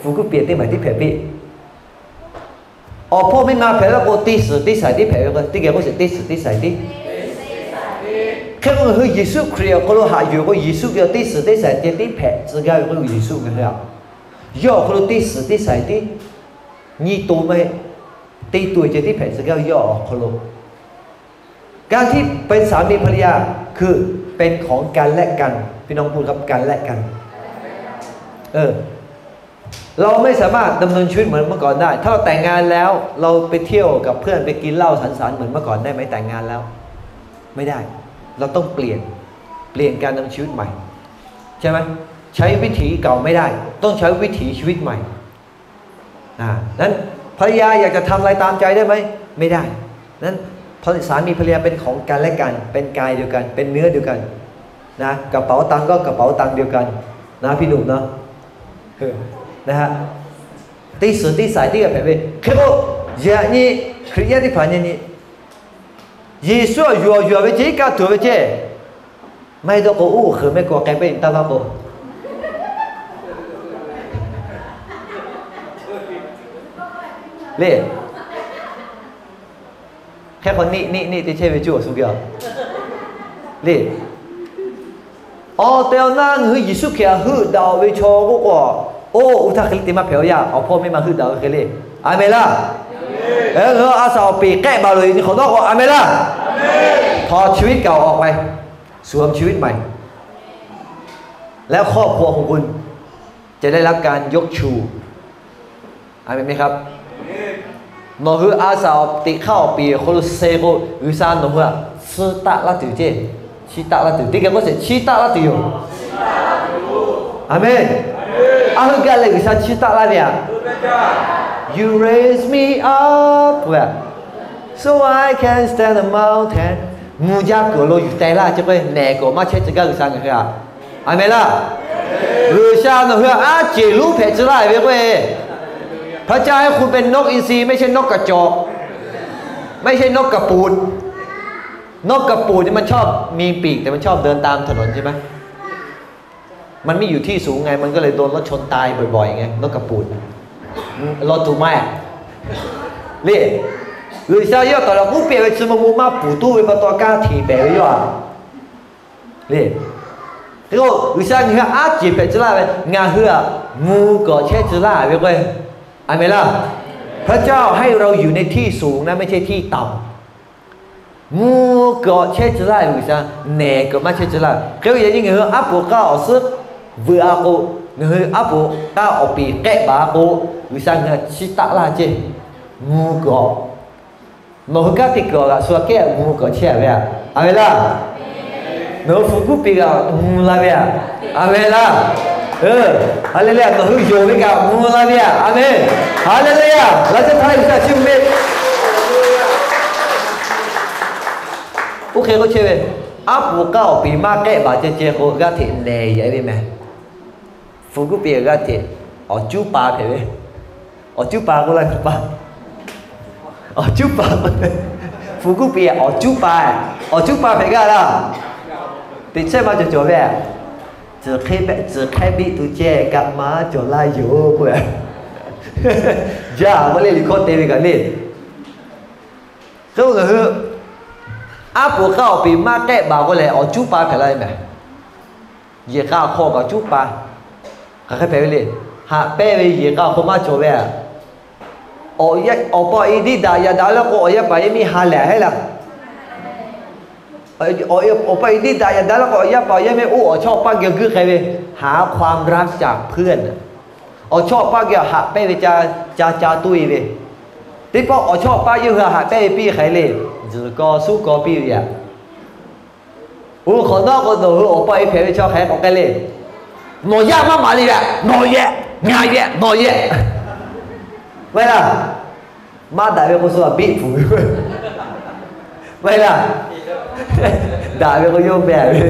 hpu kuˉ piˇ tiˉ maˍ tiˉ hpehꞈ piˇ. Awˬ hpawˇ miˇ ma hpehꞈ laˇ k'o, teˇ suhˍ teˇ shaiˍ tiˉ hpehꞈ ve k'o, teˇ geh k'oˆ sheˍ, teˇ suhˍ teˇ shaiˍ tiˉ. Hk'e k'o, ngaˬ hui Yeˍsuˆ Hkriꞈ awˬ hk'aw lo haꞈ yuˬ k'o, Yeˍsuˆ ve teˇ suhˍ teˇ shaiˍ ceh tiˉ hpehꞈ tcuh gaˇ ve k'o, Yeˍsuˆ ngaˬ hui a, yawˇ awˬ hk'aw lo teˇ suhˍ teˇ shaiˍ tiˉ, nyiˇ to maˇ heˆ, teˇ to ceh tiˉ hpehꞈ tcuh gaˇ ve yawˇ awˬ hk'aw lo การที่เป็นสามีภรรยา คือเป็นของกันและกัน พี่น้องพูดครับ กันและกัน เออ เราไม่สามารถดำเนินชีวิตเหมือนเมื่อก่อนได้ ถ้าเราแต่งงานแล้ว เราไปเที่ยวกับเพื่อน ไปกินเหล้าสังสรรค์เหมือนเมื่อก่อนได้ไหม แต่งงานแล้ว ไม่ได้ เราต้องเปลี่ยน เปลี่ยนการดำเนินชีวิตใหม่ ใช่ไหม ใช้วิถีเก่าไม่ได้ ต้องใช้วิถีชีวิตใหม่ อ่า นั้นภรรยาอยากจะทำอะไรตามใจได้ไหม ไม่ได้ นั้น สามีภรรยาเป็นของกันและกัน เป็นกายเดียวกัน เป็นเนื้อเดียวกัน นะ กระเป๋าตังค์ก็กระเป๋าตังค์เดียวกัน นะ พี่หนุ่มเนาะ เออ นะฮะ teˇ suhˍ teˇ shaiˍ tiˉ g'a hpehꞈ ve. Hk'e k'o, yaꞈ nyi Hkriꞈ yaˇ teˇ hpaˍ nyi nyi, Yeˍsuˆ htaꞈ yuˬ yuˬ ve ceh, iˉ kaˆ tuˬ ve ceh, maˇ heˆ dawˇ k'o, oˇ hk'eun mehˆ k'o k'ai pehˇ taˇ vaˇ k'o le. Hk'e k'o, neˇ neˇ neˇ te chehˇ ve cuˇ awˬ suh geh a le. Awˬ tehˬ awˬ na ngaˬ hui Yeˍsuˆ Hkriꞈ htaꞈ heuˆ daꞈ-oˬ ve chaw k'oˆ k'o, oˇ, oˇ htaˇ hk'e le te maˇ hpehꞈ-o yaˇ. Awˬ hpawˇ miˇ ma heuˆ daꞈ-o ve hk'e le. Aˍmenˍ laˇ. Ngaˬ hui a shaꞈ awˬ peˍ k'ehˆ baˬ loꞈ-e nyi hk'awꞈ nawˉ k'o, Aˍmenˍ laˇ. ถอดชีวิตเก่าออกไป สวมชีวิตใหม่ แล้วครอบครัวของคุณจะได้รับการยกชู Aˍmenˍ. Nawˬ hui a shaꞈ teꞈ hk'aˇ awˬ peˍ awˬ hk'aw lo suh k'o, G'uiˬsha nawˬ hui htaꞈ tsuhˇ taˆ laˇ tuˬ ceˇ. Chiˇ taˆ laˇ tuˬ. Teˇ geh k'oˆ sheˍ, chiˇ taˆ laˇ tuˬ yoˬ. Aˍmenˍ. A hui gaˬ leh G'uiˬsha chiˇ taˆ laˇ ve aꞈ, You raise me up กว่า so I can stand the mountain. Mvuh jaˇ kuiˬ awˬ lo yuˬ teh laˇ ce k'o, nehˬ kuiˬ maˇ chehˇ tcuh gaˇ G'uiˬsha ngaˬ hui aꞈ. Aˍmenˍ laˇ. G'uiˬsha nawˬ hui aꞈ aˉ ceˬ lonˉ hpehꞈ tcuh laˇ ve k'o, พระเจ้าให้คุณเป็นนกอินทรีไม่ใช่นกกระจอก ไม่ใช่นกกระปูด นกกระปูดนี่มันชอบมีปีก แต่มันชอบเดินตามถนนใช่ไหม มันไม่อยู่ที่สูงไง มันก็เลยโดนรถชนตายบ่อยๆไง นกกระปูด รอดตัวไหม Le, G'uiˬsha yawˇ tawˍ leh k'oˆ piˇ ve, chi ma mvuh maˇ puˍ tuˬ ve pa taw kaˇ hteꞈ pehˍ ve yoˬ. Le, hk'e k'o G'uiˬsha ngaˬ hui aˉ ceˬ hpehꞈ tcuh laˇ ve, ngaˬ hui aꞈ mvuh kuiˬ awˬ chehˇ tcuh laˇ ve k'o, a mehˍ laˇ. พระเจ้าให้เราอยู่ในที่สูงนะ ไม่ใช่ที่ต่ำ Mvuh kuiˬ awˬ chehˇ tcuh laˇ ve G'uiˬsha, nehˬ kuiˬ maˇ chehˇ tcuh laˇ. Hk'e ve yaꞈ nyi ngaˬ hui aˉ poꞈ k'aˇ awˬ suhˉ vuiˬ a k'o, ngaˬ hui aˉ poꞈ k'aˇ awˬ piˍ k'ehˆ baˬ a k'o, G'uiˬsha ngaˬ hui chi taˆ laˇ ceˇ. Mvuh kuiˬ awˬ, nawˬ hui kanˉ te kuiˬ awˬ g'aꞈ shu a kehˉ mvuh kuiˬ awˬ chehˇ a ve a, a ve laˇ. Nawˬ hui hpu kuˉ piˇ g'aꞈ mvuh la ve a, a ve laˇ. Haˍleˍluˍyaˍ. Nawˬ hui yonˍ ve kaꞈ mvuh la ve a, a mehˍ. Haˍleˍluˍyaˍ. Laꞈ sheh htaˇ G'uiˬsha chiˇ mvuh ve. Oˇ hk'e k'oˆ chehˇ ve, aˉ poꞈ k'aˇ awˬ piˍ maˇ k'ehˆ baˬ ceh ceh k'o, g'aˇ hteꞈ nehˬ yehˬ ve mehˍ. Hpu kuˉ piˇ g'aˇ hteꞈ awˬ cuˉ pa hpehꞈ ve. Awˬ cuˉ pa k'oˆ laˇ pa, awˬ cuˉ pa, hpu kuˉ piˇ awˬ cuˉ pa, awˬ cuˉ pa hpehꞈ g'aˇ laˇ. Teꞈ chehˇ maˇ cawˬ cawˬ ve, tcuhˬ hk'ehˇ biˆ tu ceh kaꞈ maˇ cawˬ laˇ yoˬ k'oˆ ve. Jaˇ k'oˆ le, liꞈ hkawˇ te ve kaꞈ le. Hk'e k'o ngaˬ hui aˉ poꞈ k'aˇ awˬ piˍ maˇ k'ehˆ baˬ k'o lehˬ, awˬ cuˉ pa hpehꞈ la ve mehˍ. Yehˬ k'a awˬ hk'aw kaꞈ cuˉ pa, hk'aˬ hk'e hpehꞈ ve le. Haꞈ pehnˇ ve yehˬ k'a awˬ hk'aw maˇ cawˬ ve a. Awˬ pa awˬ e diˇ daꞈ yaꞈ daꞈ leh k'o, awˬ yaˇ paˍ yaˇ miˇ ha lehˬ hehˉ laˇ. Awˬ pa awˬ e diˇ daꞈ yaꞈ daꞈ leh k'o, awˬ yaˇ paˍ awˬ yaˇ miˇ oˇ awˬ chawˇ awˬ paˇ geh g'uiˇ k'ai ve, haˍ ความรักจากเพื่อน. Awˬ chawˇ awˬ paˇ geh haꞈ pehnˇ ve ca ca toˇ e ve. Teˇ pawˆ awˬ chawˇ awˬ paˇ yawˇ hui haꞈ pehnˇ ve piˇ hk'e le, tzuhˬ kaw suˉ kaw piˇ ve a. Oˇ hk'awꞈ nawˉ k'o, nawˬ hui awˬ pa e hpehꞈ ve chaw hk'aˬ hk'e k'awꞈ k'ai le. Nawˬ yaˇ maˇ maˍ le ve a, nawˬ yehˬ, ngaˬ yehˬ, nawˬ yehˬ. Maˇ heˆ laˇ. Maˇ daꞈ ve k'o, suh a biˆ pfuhˍ ve. Maˇ heˆ laˇ. Daꞈ ve k'o, yawˇ meh ve.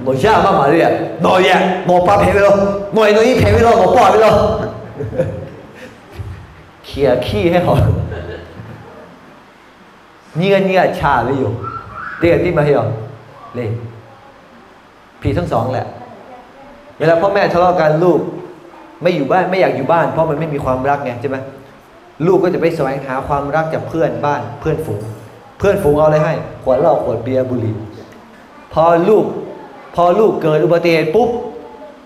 Nawˬ yaˇ maˇ maˍ le a, nawˬ yehˬ, nawˬ pa hpehꞈ ve law, nawˬ yehˬ nawˬ i hpehꞈ ve law, nawˬ pa ve law. Hkiˬ a hkiˇ heˆ k'o, nyiˇ g'aˇ nyiˇ g'aˇ cha ve yoˬ. Teˇ g'aˇ tiˉ maˇ heˆ a le. ผิดทั้งสองแหละ เวลาพ่อแม่ทะเลาะกัน ลูกไม่อยู่บ้าน ไม่อยากอยู่บ้าน เพราะมันไม่มีความรักไง ใช่ไหม ลูกก็จะไปแสวงหาความรักจากเพื่อนบ้าน เพื่อนฝูง เพื่อนฝูงเอาอะไรให้ ขวดเหล้า ขวดเบียร์ บุหรี่ พอลูก พอลูกเกิดอุบัติเหตุปุ๊บ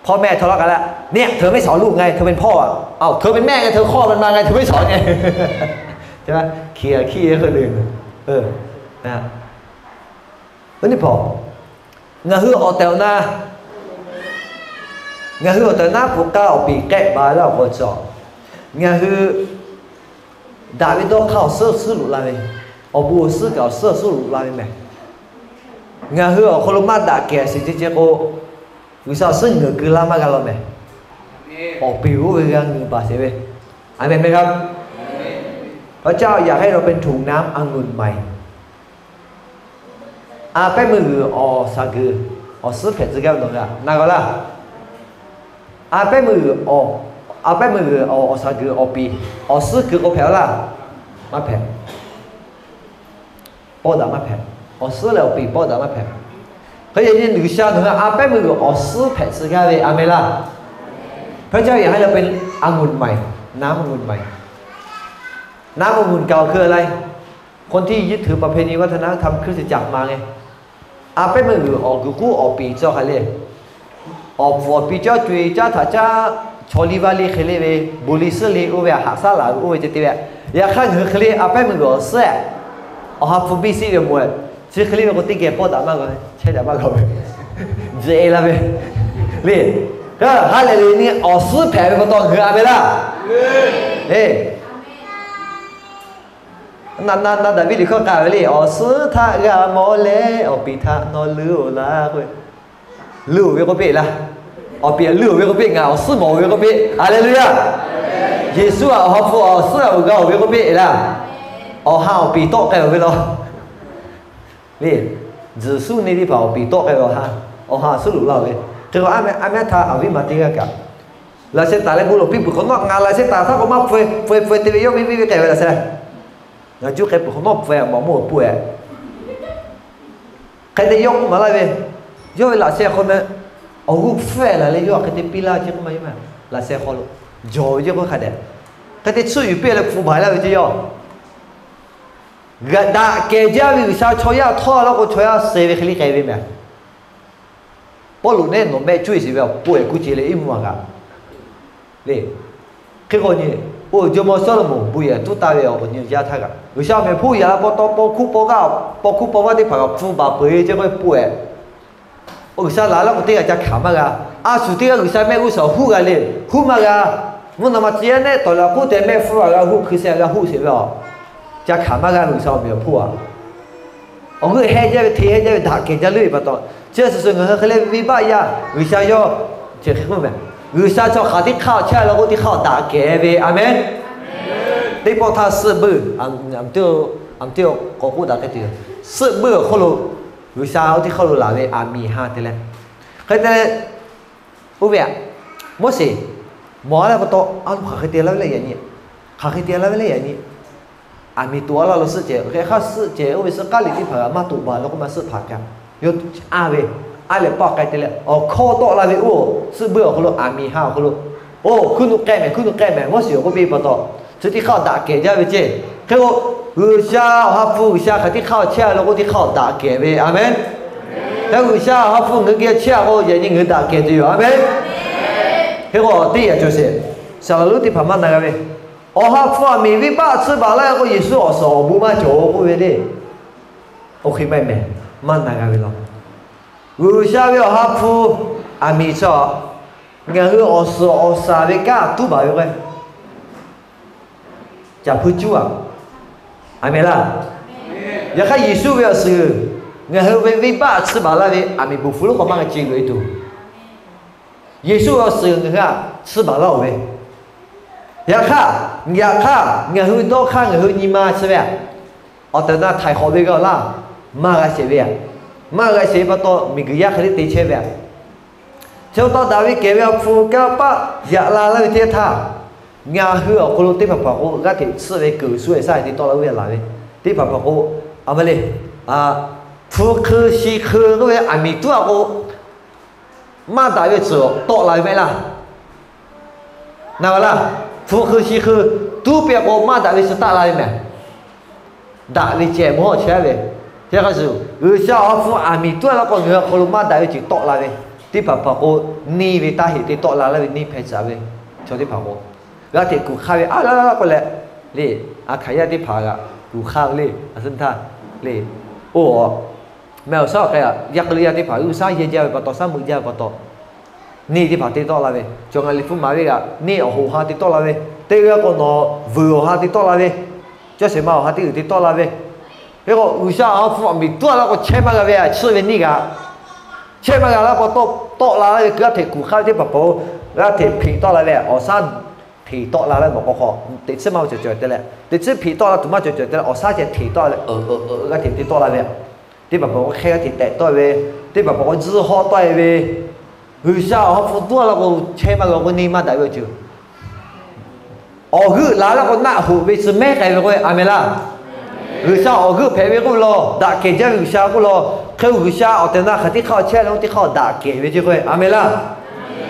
พ่อแม่ทะเลาะกันแล้ว เนี่ย เธอไม่สอนลูกไง เธอเป็นพ่ออ่ะ เอ้า เธอเป็นแม่ไง เธอคลอดมันมาไง เธอไม่สอนไง ใช่ไหม เขี่ยขี้ให้คนอื่น เออ นะ Oˇ ve teˇ hpaˍ, ngaˬ hui awˬ tehˬ awˬ na, ngaˬ hui awˬ tehˬ awˬ na hpu k'aˇ awˬ piˍ k'ehˆ baˬ laˇ awˬ k'aw cawˬ. Ngaˬ hui daꞈ ve dawˇ hk'aˇ awˬ suhˉ awˬ suhˉ loꞈ la ve, awˬ bon awˬ suhˉ kaꞈ awˬ suhˉ awˬ suhˉ loꞈ la ve mehˬ. Ngaˬ hui awˬ hk'aw lo maˇ daꞈ kehˬ shiˍ ceh ceh k'o, G'uiˬsha awˬ suhˉ ngeuˍ keu laˇ maˇ g'a law mehˬ. Awˬ piˍ oˇ ve g'a ngeuˍ baˬ sheˍ ve, a mehˍ mehˍ g'a. พระเจ้าอยากให้เราเป็นถุงน้ำองุ่นใหม่ A pehˉ meuˇ g'uiˬ awˬ shaˍ geuˬ awˬ suhˉ hpehꞈ tcuh gaˇ ve nawˬ hui a na g'a laˇ. A pehˉ meuˇ g'uiˬ awˬ, a pehˉ meuˇ g'uiˬ awˬ shaˍ geuˬ awˬ piˍ awˬ suhˉ kuiˬ k'o hpehꞈ laˇ. Maˇ hpehꞈ. Pawˆ daꞈ maˇ hpehꞈ. Awˬ suhˉ leh awˬ piˍ pawˆ daꞈ maˇ hpehꞈ. Hk'e te leh G'uiˬsha nawˬ hui a pehˉ meuˇ g'uiˬ awˬ suhˉ hpehꞈ tcuh gaˇ ve, a mehˍ laˇ. พระเจ้าอยากให้เราเป็นองุ่นใหม่ น้ำองุ่นใหม่ น้ำองุ่นเก่าคืออะไร คนที่ยึดถือประเพณีวัฒนธรรมคริสตจักร มาไง A pehˉ meuˇ g'uiˬ awˬ guiˬ k'uˉ awˬ piˍ cawˬ hk'e le. Awˬ pfuhˍ awˬ pi caˇ co-e caˇ htaꞈ caˇ chaw liˇ vaˇ liˇ hk'e le ve, bon liˇ suhˉ liˇ oˇ ve haꞈ shaˉ laˬ ve oˇ ve ceh te ve. Yaꞈ hk'aˇ ngaˬ hui hk'e le a pehˉ meuˇ g'uiˬ awˬ suhˉ, awˬ ha hpu biˇ suhˉ ve mawˬ, chi hk'e le ve k'o teˇ geh pawˆ daꞈ maˇ g'a, chehˇ daꞈ maˇ g'a ve, tzuhꞈ e la ve le. Haˉ lehˬ le, nyi awˬ suhˉ hpehꞈ ve pa taw ngaˬ hui a mehˍ laˇ. Na na na Daˍviˆ liꞈ hkawˇ k'ai ve le, awˬ suhˉ htaꞈ g'a mawˬ leh awˬ piˍ htaꞈ nawˬ leuˉ-oˬ laˇ k'oˆ ve, leuˉ-oˬ ve k'oˆ piˇ laˇ. Awˬ piˍ leuˉ-oˬ ve k'oˆ piˇ, ngaˬ awˬ suhˉ mawˬ ve k'oˆ piˇ. Haˍleˍluˍyaˍ. Yeˍsuˆ a awˬ ha hpu awˬ suhˉ a g'a-oˬ ve k'oˆ piˇ laˇ. Awˬ ha awˬ piˍ tawˆ k'ai-oˬ ve law. Le, tzuhˬ suhˉ neˇ teˇ hpaˍ awˬ piˍ tawˆ k'ai ve awˬ ha, awˬ ha suhˉ loꞈ laˇ-oˬ ve. Hk'e k'o a mehˉ htaˇ awˬ viˉ ma teˇ g'aˇ kaꞈ, laꞈ sheh taˍ leh bon lawˬ piˇ peuˬ hk'awꞈ nawˉ, ngaˬ laꞈ sheh taˍ htaˇ k'o maˇ pfuhˇ-e, pfuhˇ-e pfuhˇ-e te ve yawˇ viˇ viˇ ve k'ai ve laꞈ sheh. Ngaˬ juˇ k'ai peuˬ hk'awꞈ nawˉ pfuhˇ-e mawˬ mawˇ pfuhˇ-e. Hk'e te yawˇ k'oˆ maˍ laˇ ve, yawˇ ve laꞈ sheh hk'aw meh awˬ g'uˇ hpfuhˇ-ehˍ laˬ leh yawˇ hk'e te piˇ laˇ ve ceˇ k'oˆ ma, yawˇ ma laꞈ sheh hk'aw lo jawˬ ve ceˇ k'oˆ hk'a dehꞈ, hk'e te tsuhˇ yuˬ piˇ leh hpu baˬ laˇ ve ceˇ yawˇ. Daꞈ kehˬ jaˇ ve G'uiˬsha chaw yaˇ htawˇ laˇ k'o, chaw yaˇ suh ve hk'e le k'ai ve mehˍ. Pawˇluꞈ nehˉ nawˬ mehˆ cuˇ-e sheˍ ve awˬ pon-ehˍ kuˇ ce leh iˉ mvuhˇ a g'a le. Hk'e k'o nyi, oˇ Jawˇmawˇ Sawˉlaꞈmonˍ bon yehˬ tuˉ taˇ ve awˬ nyi yaˇ htaˇ kaꞈ, G'uiˬsha awˬ mehˍ hpawˇ yaꞈ la pa taw, paw hkuˇ paw g'aˇ, paw hkuˇ paw g'aˇ teˇ hpaˍ kaꞈ hpu baˬ peuˬ-e ceˇ k'oˆ ve pon-ehˍ. G'uiˬsha laˬ laˇ k'o teˇ g'aˇ ca hkanˍ maˇ g'a. A shuˍ teˇ g'aˇ G'uiˬsha mehˆ g'uˇ suhˍ huˉ g'a le, huˉ maˇ g'a. Mvuhˇ naw ma tcuh yaˇ nehˆ tawˍ leh awˬ hk'oˆ tehꞈ mehˆ hpfuhˇ a g'a huˆ, hkui sheh a g'a huˆ sheˍ ve a, ca hkanˍ maˇ g'a ve G'uiˬsha awˬ mehˍ awˬ hpawˇ a. Awˬ g'euˆ heh jaˇ ve, hteˇ heh jaˇ ve, daꞈ kehˬ jaˇ leuˉ ve pa taw, chi a shuˍ shuˍ ngaˬ hui hk'e leh venˇbaˆ yaˇ G'uiˬsha yawˇ, chi hk'e k'oˆ mehˍ, G'uiˬsha chaw hk'aˬ teˇ hk'aˇ awˬ chehˇ la k'o teˇ hk'aˇ daꞈ kehˬ ve. A menˍ. Teˇ pawˆ htaˇ suhˆ buiˇ, a, a, k'awꞈ k'oˆ daꞈ k'ai tuˬ yoˬ. Suhˆ buiˇ awˬ hk'oˆ lo G'uiˬsha oˇ teˇ hk'aˇ lo laˬ ve aˬ miˍ ha te leh, hk'e te leh, oˇ ve aꞈ, Moˉseˍ mawˬ a leh pa taw, a lo hk'aˬ hk'e te laˇ ve le yaꞈ nyi, hk'aˬ hk'e te laˇ ve le yaꞈ nyi, aˬ miˍ toꞈ a laˇ lo suhˆ cehˬ, hk'e hk'aˇ suhˆ cehˬ oˇ ve suhˆ k'aˉ liꞈ teˇ hpaˍ g'aꞈ maˇ toꞈ baˬ la k'oˆ ma suhˆ hpaˍ kaꞈ, yawˇ a ve, a lehˬ paˆ k'ai te leh awˬ hkawˇ tawˆ la ve oˇ suhˆ buiˇ awˬ hk'aw lo aˬ miˍ ha awˬ hk'aw lo, oˇ hkuiˉ nuˆ k'ehˆ mehˍ, hkuiˉ nuˆ k'ehˆ mehˍ, Moˉseˍ awˬ k'oˆ piˇ pa taw, chi teˇ hk'aˇ daꞈ kehˬ jaˇ ve ceˇ. Hk'e k'o, G'uiˬsha awˬ ha hpu G'uiˬsha hk'aˬ teˇ hk'aˇ awˬ chehˇ a lo k'o teˇ hk'aˇ daꞈ kehˬ ve. A menˍ. Hk'e G'uiˬsha awˬ ha hpu ngaˬ hui geh chehˇ a k'o yaꞈ nyi ngaˬ hui daꞈ kehˬ tuˬ yoˬ. A menˍ. Hk'e k'o teˇ yaꞈ cawˬ sheˍ, saˍ laˍ lonˉ teˇ hpaˍ maˇ na g'a ve, awˬ ha hpu aˬ miˍ venˇbaˆ tsuhˇ baˬ laˇ k'o Yeˍsuˆ awˬ suhˍ awˬ bon maˇ cawˬ k'oˆ ve le. Oˇ hk'e maˇ mehˍ, maˇ na g'a ve law. G'uiˬsha ve awˬ ha hpu aˬ miˍ chaw, ngaˬ hui awˬ suhˍ awˬ shaˍ ve kanˉ tuˉ baˬ ve k'o, caˍ hpuiˇ cuˉ a. A menˍ laˇ. Yaꞈ hk'aˇ Yeˍsuˆ ve awˬ suhˍ ngaˬ hui ve venˇbaˆ tsuhˇ baˬ laˇ ve aˬ miˍ bon hpu lonˉ k'awꞈ maˇ g'a ce loꞈ-e tuˬ, Yeˍsuˆ ve awˬ suhˍ ngaˬ hui htaꞈ tsuhˇ baˬ laˇ-oˬ ve. Yaꞈ hk'aˇ, yaꞈ hk'aˇ ngaˬ hui dawˇ hk'aˇ ngaˬ hui nyi ma chi ve aꞈ, awˬ tehˬ awˬ na htaiˍ hk'awꞈ ve g'a laˇ, maˇ g'a shehˍ ve aꞈ, maˇ g'a shehˍ ve pa taw miˬguiˬ yaˇ hk'e le te chehˇ ve aꞈ. Chi pa taw daꞈ ve kehˬ ve awˬ hpu kanˇ paˆ yaꞈ la laˇ ve teˇ htaˇ, ngaˬ hui awˬ hk'aw lo teˇ hpaˍ hpaˍ k'o g'aˇ hteꞈ tsuhˇ ve kuiˬ shu-e shaˉ te tawˆ la ve laˬ ve, teˇ hpaˍ hpaˍ k'o, a ma le, hpu hk'eu shi hk'eu k'oˆ ve aˬ miˍ tuˉ a k'o, maˇ daꞈ ve tcuhˬ tawˆ la ve maˇ heˆ laˇ. Na g'a laˇ. Hpu hk'eu shi hk'eu tuˉ piˇ a k'o maˇ daꞈ ve tcuhˬ taˆ la ve mehˍ. Daꞈ ve ceh mawˬ chehˇ ve. Chi hk'a shuˍ G'uiˬsha awˬ ha hpu aˬ miˍ tuˉ a la k'o ngaˬ hui awˬ hk'aw lo maˇ daꞈ ve ceuˬ tawˆ la ve, teˇ hpaˍ hpaˍ k'o neˇ ve taˇ heꞈ te tawˆ la laˇ ve neˇ hpeh tcuhˍ ve, chaw teˇ hpaˍ k'o g'aˇ hteꞈ kuˬ hk'aˇ ve a laˇ k'oˆ leh, le, a hkaˍ yaˇ teˇ hpaˍ g'aꞈ kuˬ hk'aˇ ve le, a suhˉ htaˇ le, oˇ, meh awˬ shaˉ awˬ k'a yaˇ hk'e le yaˇ teˇ hpaˍ g'uˇ shaˉ yehˇ jaˇ ve pa taw, shaˉ meuꞈ jaˇ ve pa taw, neˇ teˇ hpaˍ te tawˆ la ve, cawˬ ngaˬ liꞈ hpu maˍ ve g'aꞈ neˇ awˬ hoꞈ ha te tawˆ la ve, teˇ g'aˇ k'o nawˬ vuiˬ awˬ ha te tawˆ la ve, cawˇ shehˍ ma awˬ ha teˇ g'uiˬ te tawˆ la ve. Hk'e k'o G'uiˬsha awˬ ha hpu aˬ miˍ tuˉ a la k'o chehˇ maˇ g'a ve a, tsuhˇ ve neˇ g'aꞈ chehˇ maˇ g'a laˇ pa taw, tawˆ la laˇ ve g'aˇ hteꞈ kuˬ hk'aˇ ve teˇ hpaˍ hpaˍ-oˬ, g'aˇ hteꞈ hpeꞈ tawˆ la ve awˬ shaˉ hteꞈ tawˆ la laˇ ve mawˬ k'aw hk'aw, teꞈ tsuhˇ maˇ cawˬ cawˬ te leh, teˇ tsuhˇ hpeꞈ tawˆ la tuˬ maˇ cawˬ cawˬ te leh awˬ shaˉ ceh hteꞈ tawˆ la ve, g'aˇ hteꞈ te tawˆ la ve, teˇ hpaˍ hpaˍ k'o hk'e g'aˇ hteꞈ tehꞈ tawˆ ve, teˇ hpaˍ hpaˍ k'o tzuhˇ hawˆ tawˆ e ve, G'uiˬsha awˬ ha hpu tuˉ a la k'o chehˇ maˇ g'a k'o neˇ maˇ daꞈ ve awˬ ceuˬ awˬ g'euˆ laˬ la k'o naˆ hoꞈ ve tcuh mehˉ k'ai ve k'oˆ ve, a menˍ laˇ. G'uiˬsha awˬ g'euˆ hpehꞈ ve k'oˆ ve law, daꞈ kehˬ jaˇ ve G'uiˬsha k'oˆ law. Hk'e G'uiˬsha awˬ tehˬ awˬ na hk'aˬ teˇ hk'aˇ awˬ chehˇ a le k'o teˇ hk'aˇ daꞈ kehˬ ve ceˇ k'oˆ ve, a menˍ laˇ.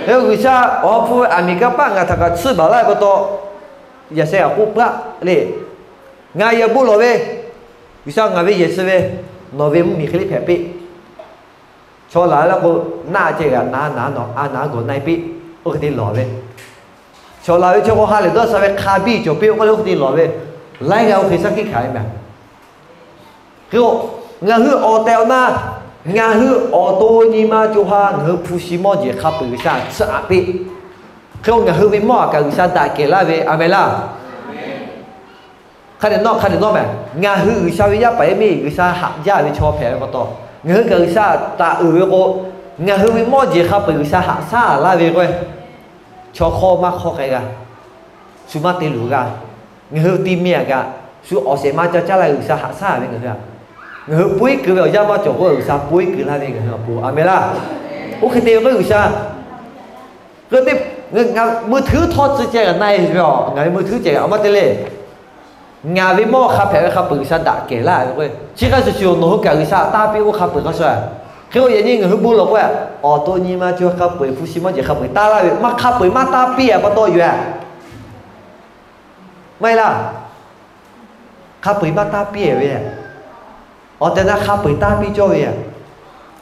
Hk'e G'uiˬsha awˬ ha hpu ve aˬ miˍ kanˇ paˆ ngaˬ htaꞈ kaꞈ tsuhˇ baˬ laˇ ve pa taw, yaꞈ sheh g'aꞈ k'oˆ paˆ le, ngaˬ yehˬ bon lawˬ ve, G'uiˬsha ngaˬ ve yehˬ chi ve, nawˬ ve mvuhˇmiˬ hk'e le hpehꞈ piˇ. Chaw laˬ la k'o, naˆ ceh g'aꞈ na na nawˬ a na gawˬ na-e piˇ, oˇ hk'e te lawˬ ve. Chaw laˬ ve chaw k'o ha lehˬ dawˇ sha ve hk'a biˇ cawˬ piˇ, oˇ hk'e le oˇ hk'e te lawˬ ve. Laiˉ g'aˇ oˇ hk'e shaˉ hkiˆ hkanˍ ve mehˍ. Hk'e k'o, ngaˬ hui awˬ tehˬ awˬ na, ngaˬ hui awˬ to nyi ma co ha ngaˬ hui hpu shi mawˇ jeˬ hk'a peu-eˬ G'uiˬsha tsuhˇ aꞈ piˇ. Hk'e k'o ngaˬ hui ve mawˇ aꞈ kaꞈ G'uiˬsha daꞈ kehˬ laˇ ve, a menˍ laˇ. Hk'a dehꞈ nawˇ, hk'a dehꞈ nawˇ mehˍ. Ngaˬ hui G'uiˬsha ve yaˇ paˍ yaˇ miˇ G'uiˬsha haꞈ jaˇ ve chaw hpehꞈ ve pa taw, ngaˬ hui kaꞈ G'uiˬsha taˍ uiˍ ve k'o, ngaˬ hui ve mawˇ jeˬ hk'a peu-eˬ G'uiˬsha haꞈ shaˉ laˇ ve k'o, chaw hk'awˇ maˇ hk'awˇ k'ai g'a, shu maˇ te luˬ g'a. Ngaˬ hui ti mi-a kaꞈ, shu awˬ shehˍ ma ca caˇ laˇ G'uiˬsha haꞈ shaˉ ve ngaˬ hui-a. Ngaˬ hui pon-iˉ keu ve awˬ yanˇ maˇ cawˬ k'o, G'uiˬsha pon-iˉ keu laˇ ve ngaˬ hui awˬ pon, a menˍ laˇ. Oˇ hk'e te ve k'o G'uiˬsha keu te, mui htuiˉ htawˇ tcuh ceh g'a na-e ve a, ngaˬ ve mui htuiˉ ceh g'a maˇ te le. Ngaˬ ve mawˇ hk'a hpehꞈ ve hk'a peu-eˬ G'uiˬsha daꞈ kehˬ laˇ ve k'o, chi hk'a shuˍ shuˍ nawˬ hui kaꞈ G'uiˬsha htaꞈ tanˇ piˇ k'oˆ hk'a peu-eˬ hk'a shuˍ. Hk'e k'o yaꞈ nyi ngaˬ hui bon lawˬ k'o, awˬ to nyi ma chi hk'a peu-eˬ hpu shi mawˇ jeˬ hk'a peu-eˬ tanˇ laˇ ve, maˇ hk'a peu-eˬ maˇ tanˇ piˇ-a pa taw yoˬ-a. Maˇ heˆ laˇ. Hk'a peu-eˬ maˇ tanˇ piˇ-a ve, awˬ tehˬ na hk'a peu-eˬ tanˇ piˇ cawˇ ve,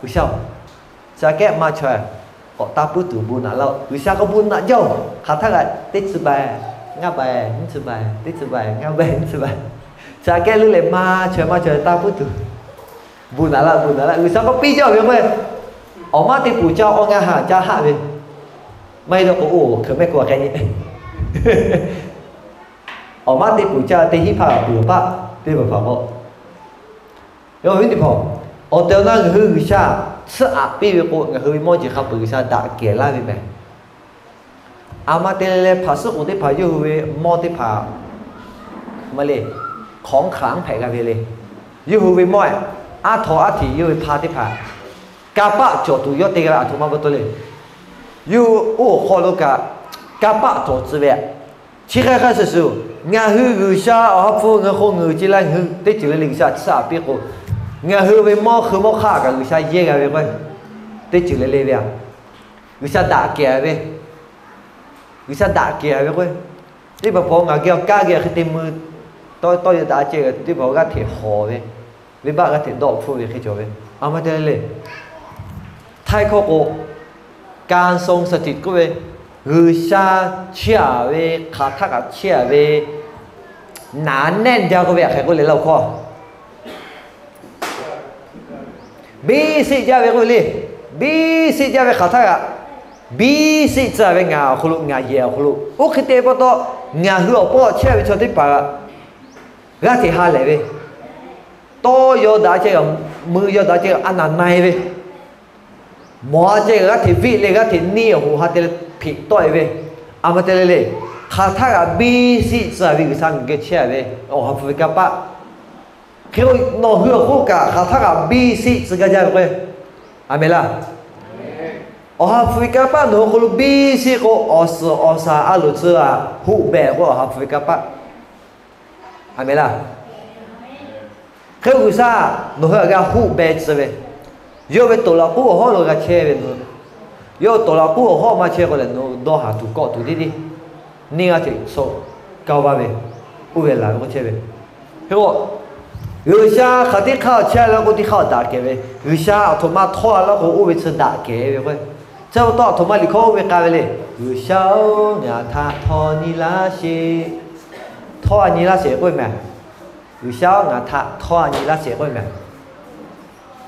G'uiˬsha-oˬ, chi aꞈ kehˉ maˇ chaweh, k'awꞈ tanˇ puiˉ tuˬ bon naꞈ laˇ-oˆ. G'uiˬsha k'o bon naꞈ jaˇ-oˬ, hk'aˬ htaˇ kaꞈ teˇ chi baiˬ, ngaˇ baiˬ, nyiˇ chi baiˬ, teˇ chi baiˬ, ngaˇ baiˬ, nyiˇ chi baiˬ, chi aꞈ kehˉ leuˉ leh maˇ chaweh maˇ chaweh tanˇ puiˉ tuˬ bon naꞈ laˇ, bon naꞈ laˇ. G'uiˬsha k'o piˇ jaˇ ve k'o, awˬ maˇ teˇ puˍ caˇ awˇ ngaˇ ha caˇ haˆ ve, maˇ heˆ dawˇ k'o oˇ hk'e mehˆ k'o a k'ai nyi. Awˬ maˇ teˇ puˍ caˇ teˇ hinˉ hpaˇ g'a puˍ paˆ teˇ hpaˍ hpaˍ k'o, yawˇ viˉ teˇ hpaˍ, awˬ tehˬ awˬ na ngaˬ hui G'uiˬsha tsuhˇ aꞈ piˇ ve k'o, ngaˬ hui ve mawˇ jeˬ hk'a peu-eˬ G'uiˬsha daꞈ kehˬ laˇ ve mehˍ. A ma te leh hpaˍ suhˉ k'oˍ teˇ hpaˍ yawˇ hui ve mawˇ teˇ hpaˍ maˇ le, hk'awꞈ hk'aˬ hpehꞈ g'a ve le. Yawˇ hui ve mawˇ-ehˬ, aˉ htaw aˉ htiꞈ yawˇ ve hpa teˇ hpaˍ kanˇ paˆ cawˬ tuˬ yawˇ te g'a ve aˬ htoꞈ ma pa taw le. Yawˇ hui oˇ awˬ hk'aw lo kaꞈ kanˇ paˆ cawˬ tcuh ve, chi hk'e hk'a shuˍ shuˍ, ngaˬ hui G'uiˬsha awˬ ha hpu ngaˬ hui k'o ngeuˍ ce la, ngaˬ hui teˇ ceuˬ le le G'uiˬsha tsuhˇ aꞈ piˇ k'o, ngaˬ hui ve mawˇ hui mawˇ hk'aˇ kaꞈ G'uiˬsha yehˇ g'a ve k'o, teˇ ceuˬ le le ve aꞈ, G'uiˬsha daꞈ kehˬ ve, G'uiˬsha daꞈ kehˬ ve k'o, teˇ hpaˍ hpaˍ ngaˬ geh awˬ kanˉ geh hk'e te mui, tawˇ tawˇ yaw daꞈ ceh teˇ hpaˍ g'aˇ hteꞈ hawˍ ve, venˇbaˆ g'aˇ hteꞈ dawˆ hpfuhˇ ve hk'e cawˬ ve, a ma te le le. Htaiˇ hkawˇ k'o, การทรงสถิต k'oˆ ve, G'uiˬsha chiˇ aꞈ ve, hk'aˬ htaˇ kaꞈ chiˇ aꞈ ve, หนาแน่น jaˇ k'oˆ ve aꞈ hk'e k'oˆ le laˇ-oˬ hkawˇ. Biˇ siˆ jaˇ ve k'oˆ ve le. Biˇ siˆ jaˇ ve hk'aˬ htaˇ kaꞈ, biˇ siˆ tcuh ve ngaˬ awˬ hk'aw lo, ngaˬ yehˬ awˬ hk'aw lo, oˇ hk'e te pa taw, ngaˬ hui awˬ pawˆ chehˇ ve chaw teˇ hpaˍ g'aˇ hteꞈ ha lehˬ ve, tawˇ yaw daꞈ ceh, mui yaw daꞈ ceh, a naˍ na-e ve, mawˬ a ceh g'aˇ hteꞈ viˆ leh g'aˇ hteꞈ neˇ awˬ hoꞈ ha te leh hpeꞈ tawˆ-e ve, a ma te le le. Hk'aˬ htaˇ kaꞈ biˇ siˆ tcuh ve G'uiˬsha ngaˬ geh chehˇ ve Awˬ ha hpu ve kanˇ paˆ. Hk'e k'o, nawˬ hui awˬ hk'oˆ kaꞈ hk'aˬ htaˇ kaꞈ biˇ siˆ tcuh gaˇ jaˇ ve k'o, a mehˍ laˇ. Awˬ ha hpu ve kanˇ paˆ nawˬ hui hk'aw lo biˇ siˆ k'o, awˬ suhˍ awˬ shaˍ a loˍ tcuh a, hoˆ behˬ k'o Awˬ ha hpu ve kanˇ paˆ. A mehˍ laˇ. Hk'e G'uiˬsha nawˬ hui aꞈ g'a hoˆ behˬ tcuh ve, yawˇ ve tawˍ laꞈ k'oˉ awˬ hawˉ lo g'a chehˇ ve nawˬ hui, yawˇ tawˍ laꞈ k'oˉ awˬ hawˉ maˇ chehˇ k'o lehˬ, nawˬ hui dawˇ haˍ tuˬ kawˆ tuˬ teˇ teˇ neˇ g'aˇ hteꞈ sawꞈ kaˇ vaˇ ve, oˇ ve laˬ ve k'oˆ chehˇ ve. Hk'e k'o, G'uiˬsha hk'aˬ teˇ hk'aˇ awˬ chehˇ la k'o, teˇ hk'aˇ awˬ daꞈ kehˬ ve, G'uiˬsha aˬ htoꞈ ma htawˇ la k'o, oˇ ve chi daꞈ kehˬ ve k'o, chi pa taw aˬ htoꞈ ma liꞈ hkawˇ oˇ ve k'ai ve le. G'uiˬsha-oˬ, ngaˬ htaꞈ htawˇ nyi laˇ sheˍ. Htawˇ a nyi laˇ sheˍ k'oˆ ve mehˍ. G'uiˬsha-oˬ, ngaˬ htaꞈ htawˇ a nyi laˇ sheˍ k'oˆ ve mehˍ.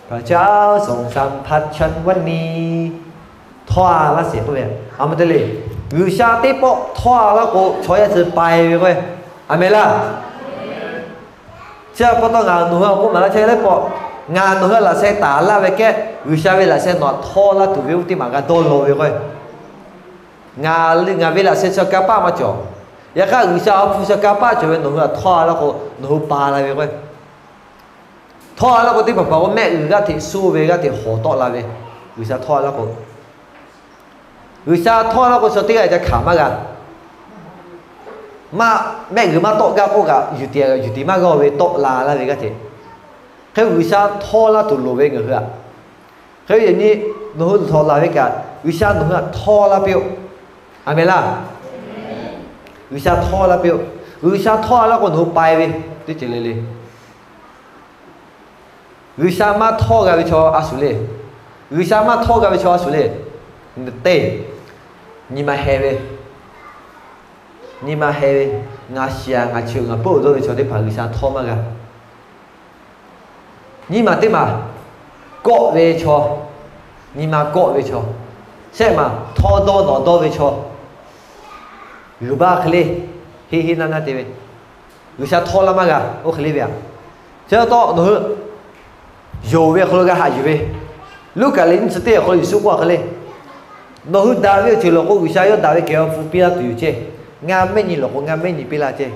พระเจ้าทรงสัมผัสฉันวันนี้ htawˇ a laˇ sheˍ k'oˆ ve, a ma te le. G'uiˬsha teˇ pawˆ htawˇ a laˇ k'o, chaw yaˇ chi pai ve k'o, a mehˍ laˇ. Chi pa taw ngaˬ nawˬ hui awˬ k'oˆ maˍ laˇ chehˇ ve teˇ pawˆ, ngaˬ nawˬ hui laꞈ sheh taˍ laˇ ve kehˉ, G'uiˬsha ve laꞈ sheh nawˬ htaꞈ htawˇ laˇ tuˬ ve oˇ teˇ maˬ g'a dawˇ law ve k'o, ngaˬ ngaˬ ve laꞈ sheh chi kanˇ paˆ maˇ cawˬ. Yaꞈ hk'aˇ G'uiˬsha awˬ ha hpu chi kanˇ paˆ cawˬ ve, nawˬ hui htaꞈ htawˇ a laˇ k'o, nawˬ hui pa la ve k'o, htawˇ a laˇ k'o, teˇ hpaˍ hpaˍ k'o mehˆ g'uiˬ g'aˇ hteꞈ suh ve, g'aˇ hteꞈ hawˍ tawˆ la ve, G'uiˬsha htawˇ a laˇ k'o, G'uiˬsha htawˇ a laˇ k'o, chaw teˇ g'aˇ ca hkanˍ maˇ g'a. Maˇ, mehˆ g'uiˬ maˇ tawˆ gaˇ k'oˆ kaꞈ, yuˬ tiꞈ yuˬ tiꞈ maˇ g'aˇ ve tawˆ la laˇ ve g'aˇ hteꞈ. Hk'e G'uiˬsha htawˇ laˇ tuˬ loˍ ve ngaˬ hui aꞈ. Hk'e ve yaꞈ nyi nawˬ hui htawꞈ laˬ ve kaꞈ, G'uiˬsha nawˬ hui htaꞈ htawˇ laˇ piˇ-oˆ. A mehˍ laˇ. G'uiˬsha htawˇ laˇ piˇ-oˆ. G'uiˬsha htawˇ laˇ k'o, nawˬ hui pai ve teˇ ceuˬ le le. G'uiˬsha maˇ htawˇ g'a ve chaw a shuˍ le. G'uiˬsha maˇ htawˇ g'a ve chaw a shuˍ le. Teˇ, nyi ma heh ve, nyi ma heh ve, ngaˬ shiˍ-a ngaˬ chi-oˬ ngaˬ peuˬ-oˬ dawˇ ve chaw teˇ hpaˍ G'uiˬsha htawˇ maˇ g'a. Nyiˇ maˬ teˇ maˬ kawˆ ve chaw, nyi ma kawˆ ve chaw, shehˆ maˬ htawˇ dawˇ nawˬ dawˇ ve chaw, g'uiˬ baˆ hk'e le, heˆ heˆ naˇ naˇ te ve, G'uiˬsha htawˇ laˇ maˇ g'a, oˇ hk'e le ve aꞈ. Chi pa taw nawˬ hui yonˍ ve awˬ hk'aw lo g'a haꞈ yuˬ ve, Luˉkaꞈ lehˬ nyiˇ chi teˇ awˬ hk'aw lo Yeˍsuˆ k'oˆ a hk'e le, nawˬ hui daꞈ ve awˬ ceuˬ lawˬ k'o, G'uiˬsha yawˇ daꞈ ve kehˬ ve awˬ hpu piˇ laˇ tuˬ yoˬ ceˇ. Ngaˬ mehˆ nyi lawˬ k'o, ngaˬ mehˆ nyi piˇ laˇ ceˇ.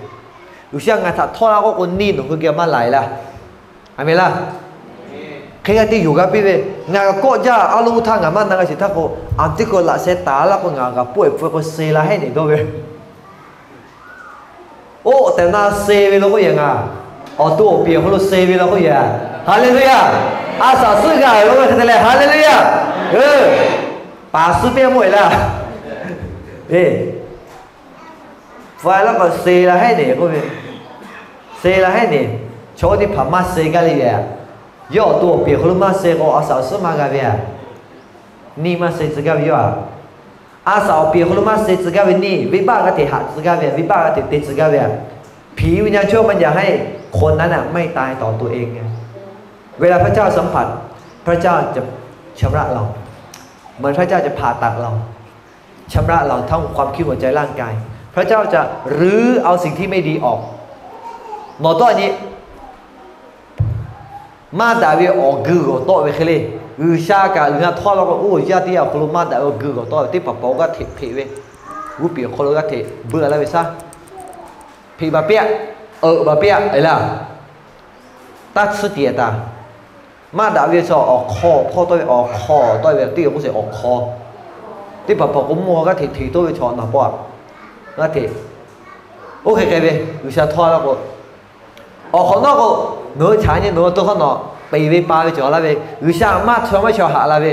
G'uiˬsha ngaˬ htaꞈ htawˇ laˇ k'oˆ k'o, neˇ nawˬ hui geh maˇ laˬ-e laˇ. A mehˍ laˇ. Hk'e g'a te yonˍ g'a piˇ ve, ngaˬ kawˆ jaˇ a lo htaˇ ngaˬ maˇ na g'a sheˍ htaˇ k'o, aˬ teˇ hkui laꞈ sheh taˍ laˇ k'o, ngaˬ g'a pawˆ-e pfuhˇ k'o suh la heˆ neˬ dawˇ ve. Toˆ tehꞈ na se ve lo k'oˆ yaꞈ ngaˬ, awˬ to awˬ piˍ awˬ hk'aw lo se ve lo k'oˆ yaꞈ. Haˍleˍluˍyaˍ. A shaꞈ suhˉ g'a ve lo k'oˆ hk'e te leh, Haˍleˍluˍyaˍ. Paˍ suhˉ pehˇ mawˇ e laˇ. Eˬ, fa laˇ k'o se la hehˉ neˍ k'oˆ ve, se la hehˉ neˍ. Chaw oˇ teˇ hpaˍ maˇ se gaˇ le yaꞈ. Yawˇ awˬ to awˬ piˍ awˬ hk'aw lo maˇ se k'o, a shaꞈ awˬ suhˉ maˇ g'a ve aꞈ. Neˇ maˇ se tcuh gaˇ ve yawˇ aꞈ. A shaꞈ awˬ piˍ awˬ hk'aw lo maˇ se tcuh gaˇ ve neˇ, venˇbaˆ g'a hteꞈ haꞈ tcuh gaˇ ve, venˇbaˆ g'a hteꞈ te tcuh gaˇ ve aꞈ. ผีวิญญาณชั่วมันอยากให้คนนั้นน่ะไม่ตายต่อตัวเองไง เวลาพระเจ้าสัมผัส พระเจ้าจะชำระเรา เหมือนพระเจ้าจะผ่าตัดเรา ชำระเราทั้งความคิดหัวใจร่างกาย พระเจ้าจะรื้อเอาสิ่งที่ไม่ดีออก Nawˬ tawˆ nyi maˇ daꞈ ve awˬ geu g'awˬ tawˆ ve hk'e le. G'uiˬsha kaꞈ g'uiˬ na htawˇ laˇ k'o, oˇ yaˇ teˇ yaˇ awˬ hk'aw lo maˇ daꞈ ve awˬ geu g'awˬ tawˆ ve teˇ hpaˍ paˍ g'aˇ hteꞈ hpeꞈ ve, g'uˇ piˍ awˬ hk'aw lo g'aˇ hteꞈ beuˆ laˇ ve shaˉ. Hpeꞈ baˬ piˇ-aˆ, euꞈ baˬ piˇ-aˆ e laˇ. Taˇ tsuhˇ tiꞈ taˍ. Maˇ daꞈ ve chaw awˬ hk'aw hpawˇ tawˆ ve, awˬ hk'aw tawˆ ve teˇ g'aˇ k'oˆ sheˍ, awˬ hk'aw teˇ hpaˍ hpaˍ k'o mvuhˇ haw g'aˇ hteꞈ hteꞈ toˇ ve chaw naˍ paw aꞈ g'aˇ hteꞈ, oˇ hk'e hk'e ve G'uiˬsha htawˇ laˇ k'o, awˬ hk'awꞈ nawˉ k'o, nawˬ hui chaꞈ nyi nawˬ hui to hk'aˇ nawˬ peˬ ve pa ve cawˬ laˇ ve, G'uiˬsha maˇ chaw maˇ chaw haꞈ la ve,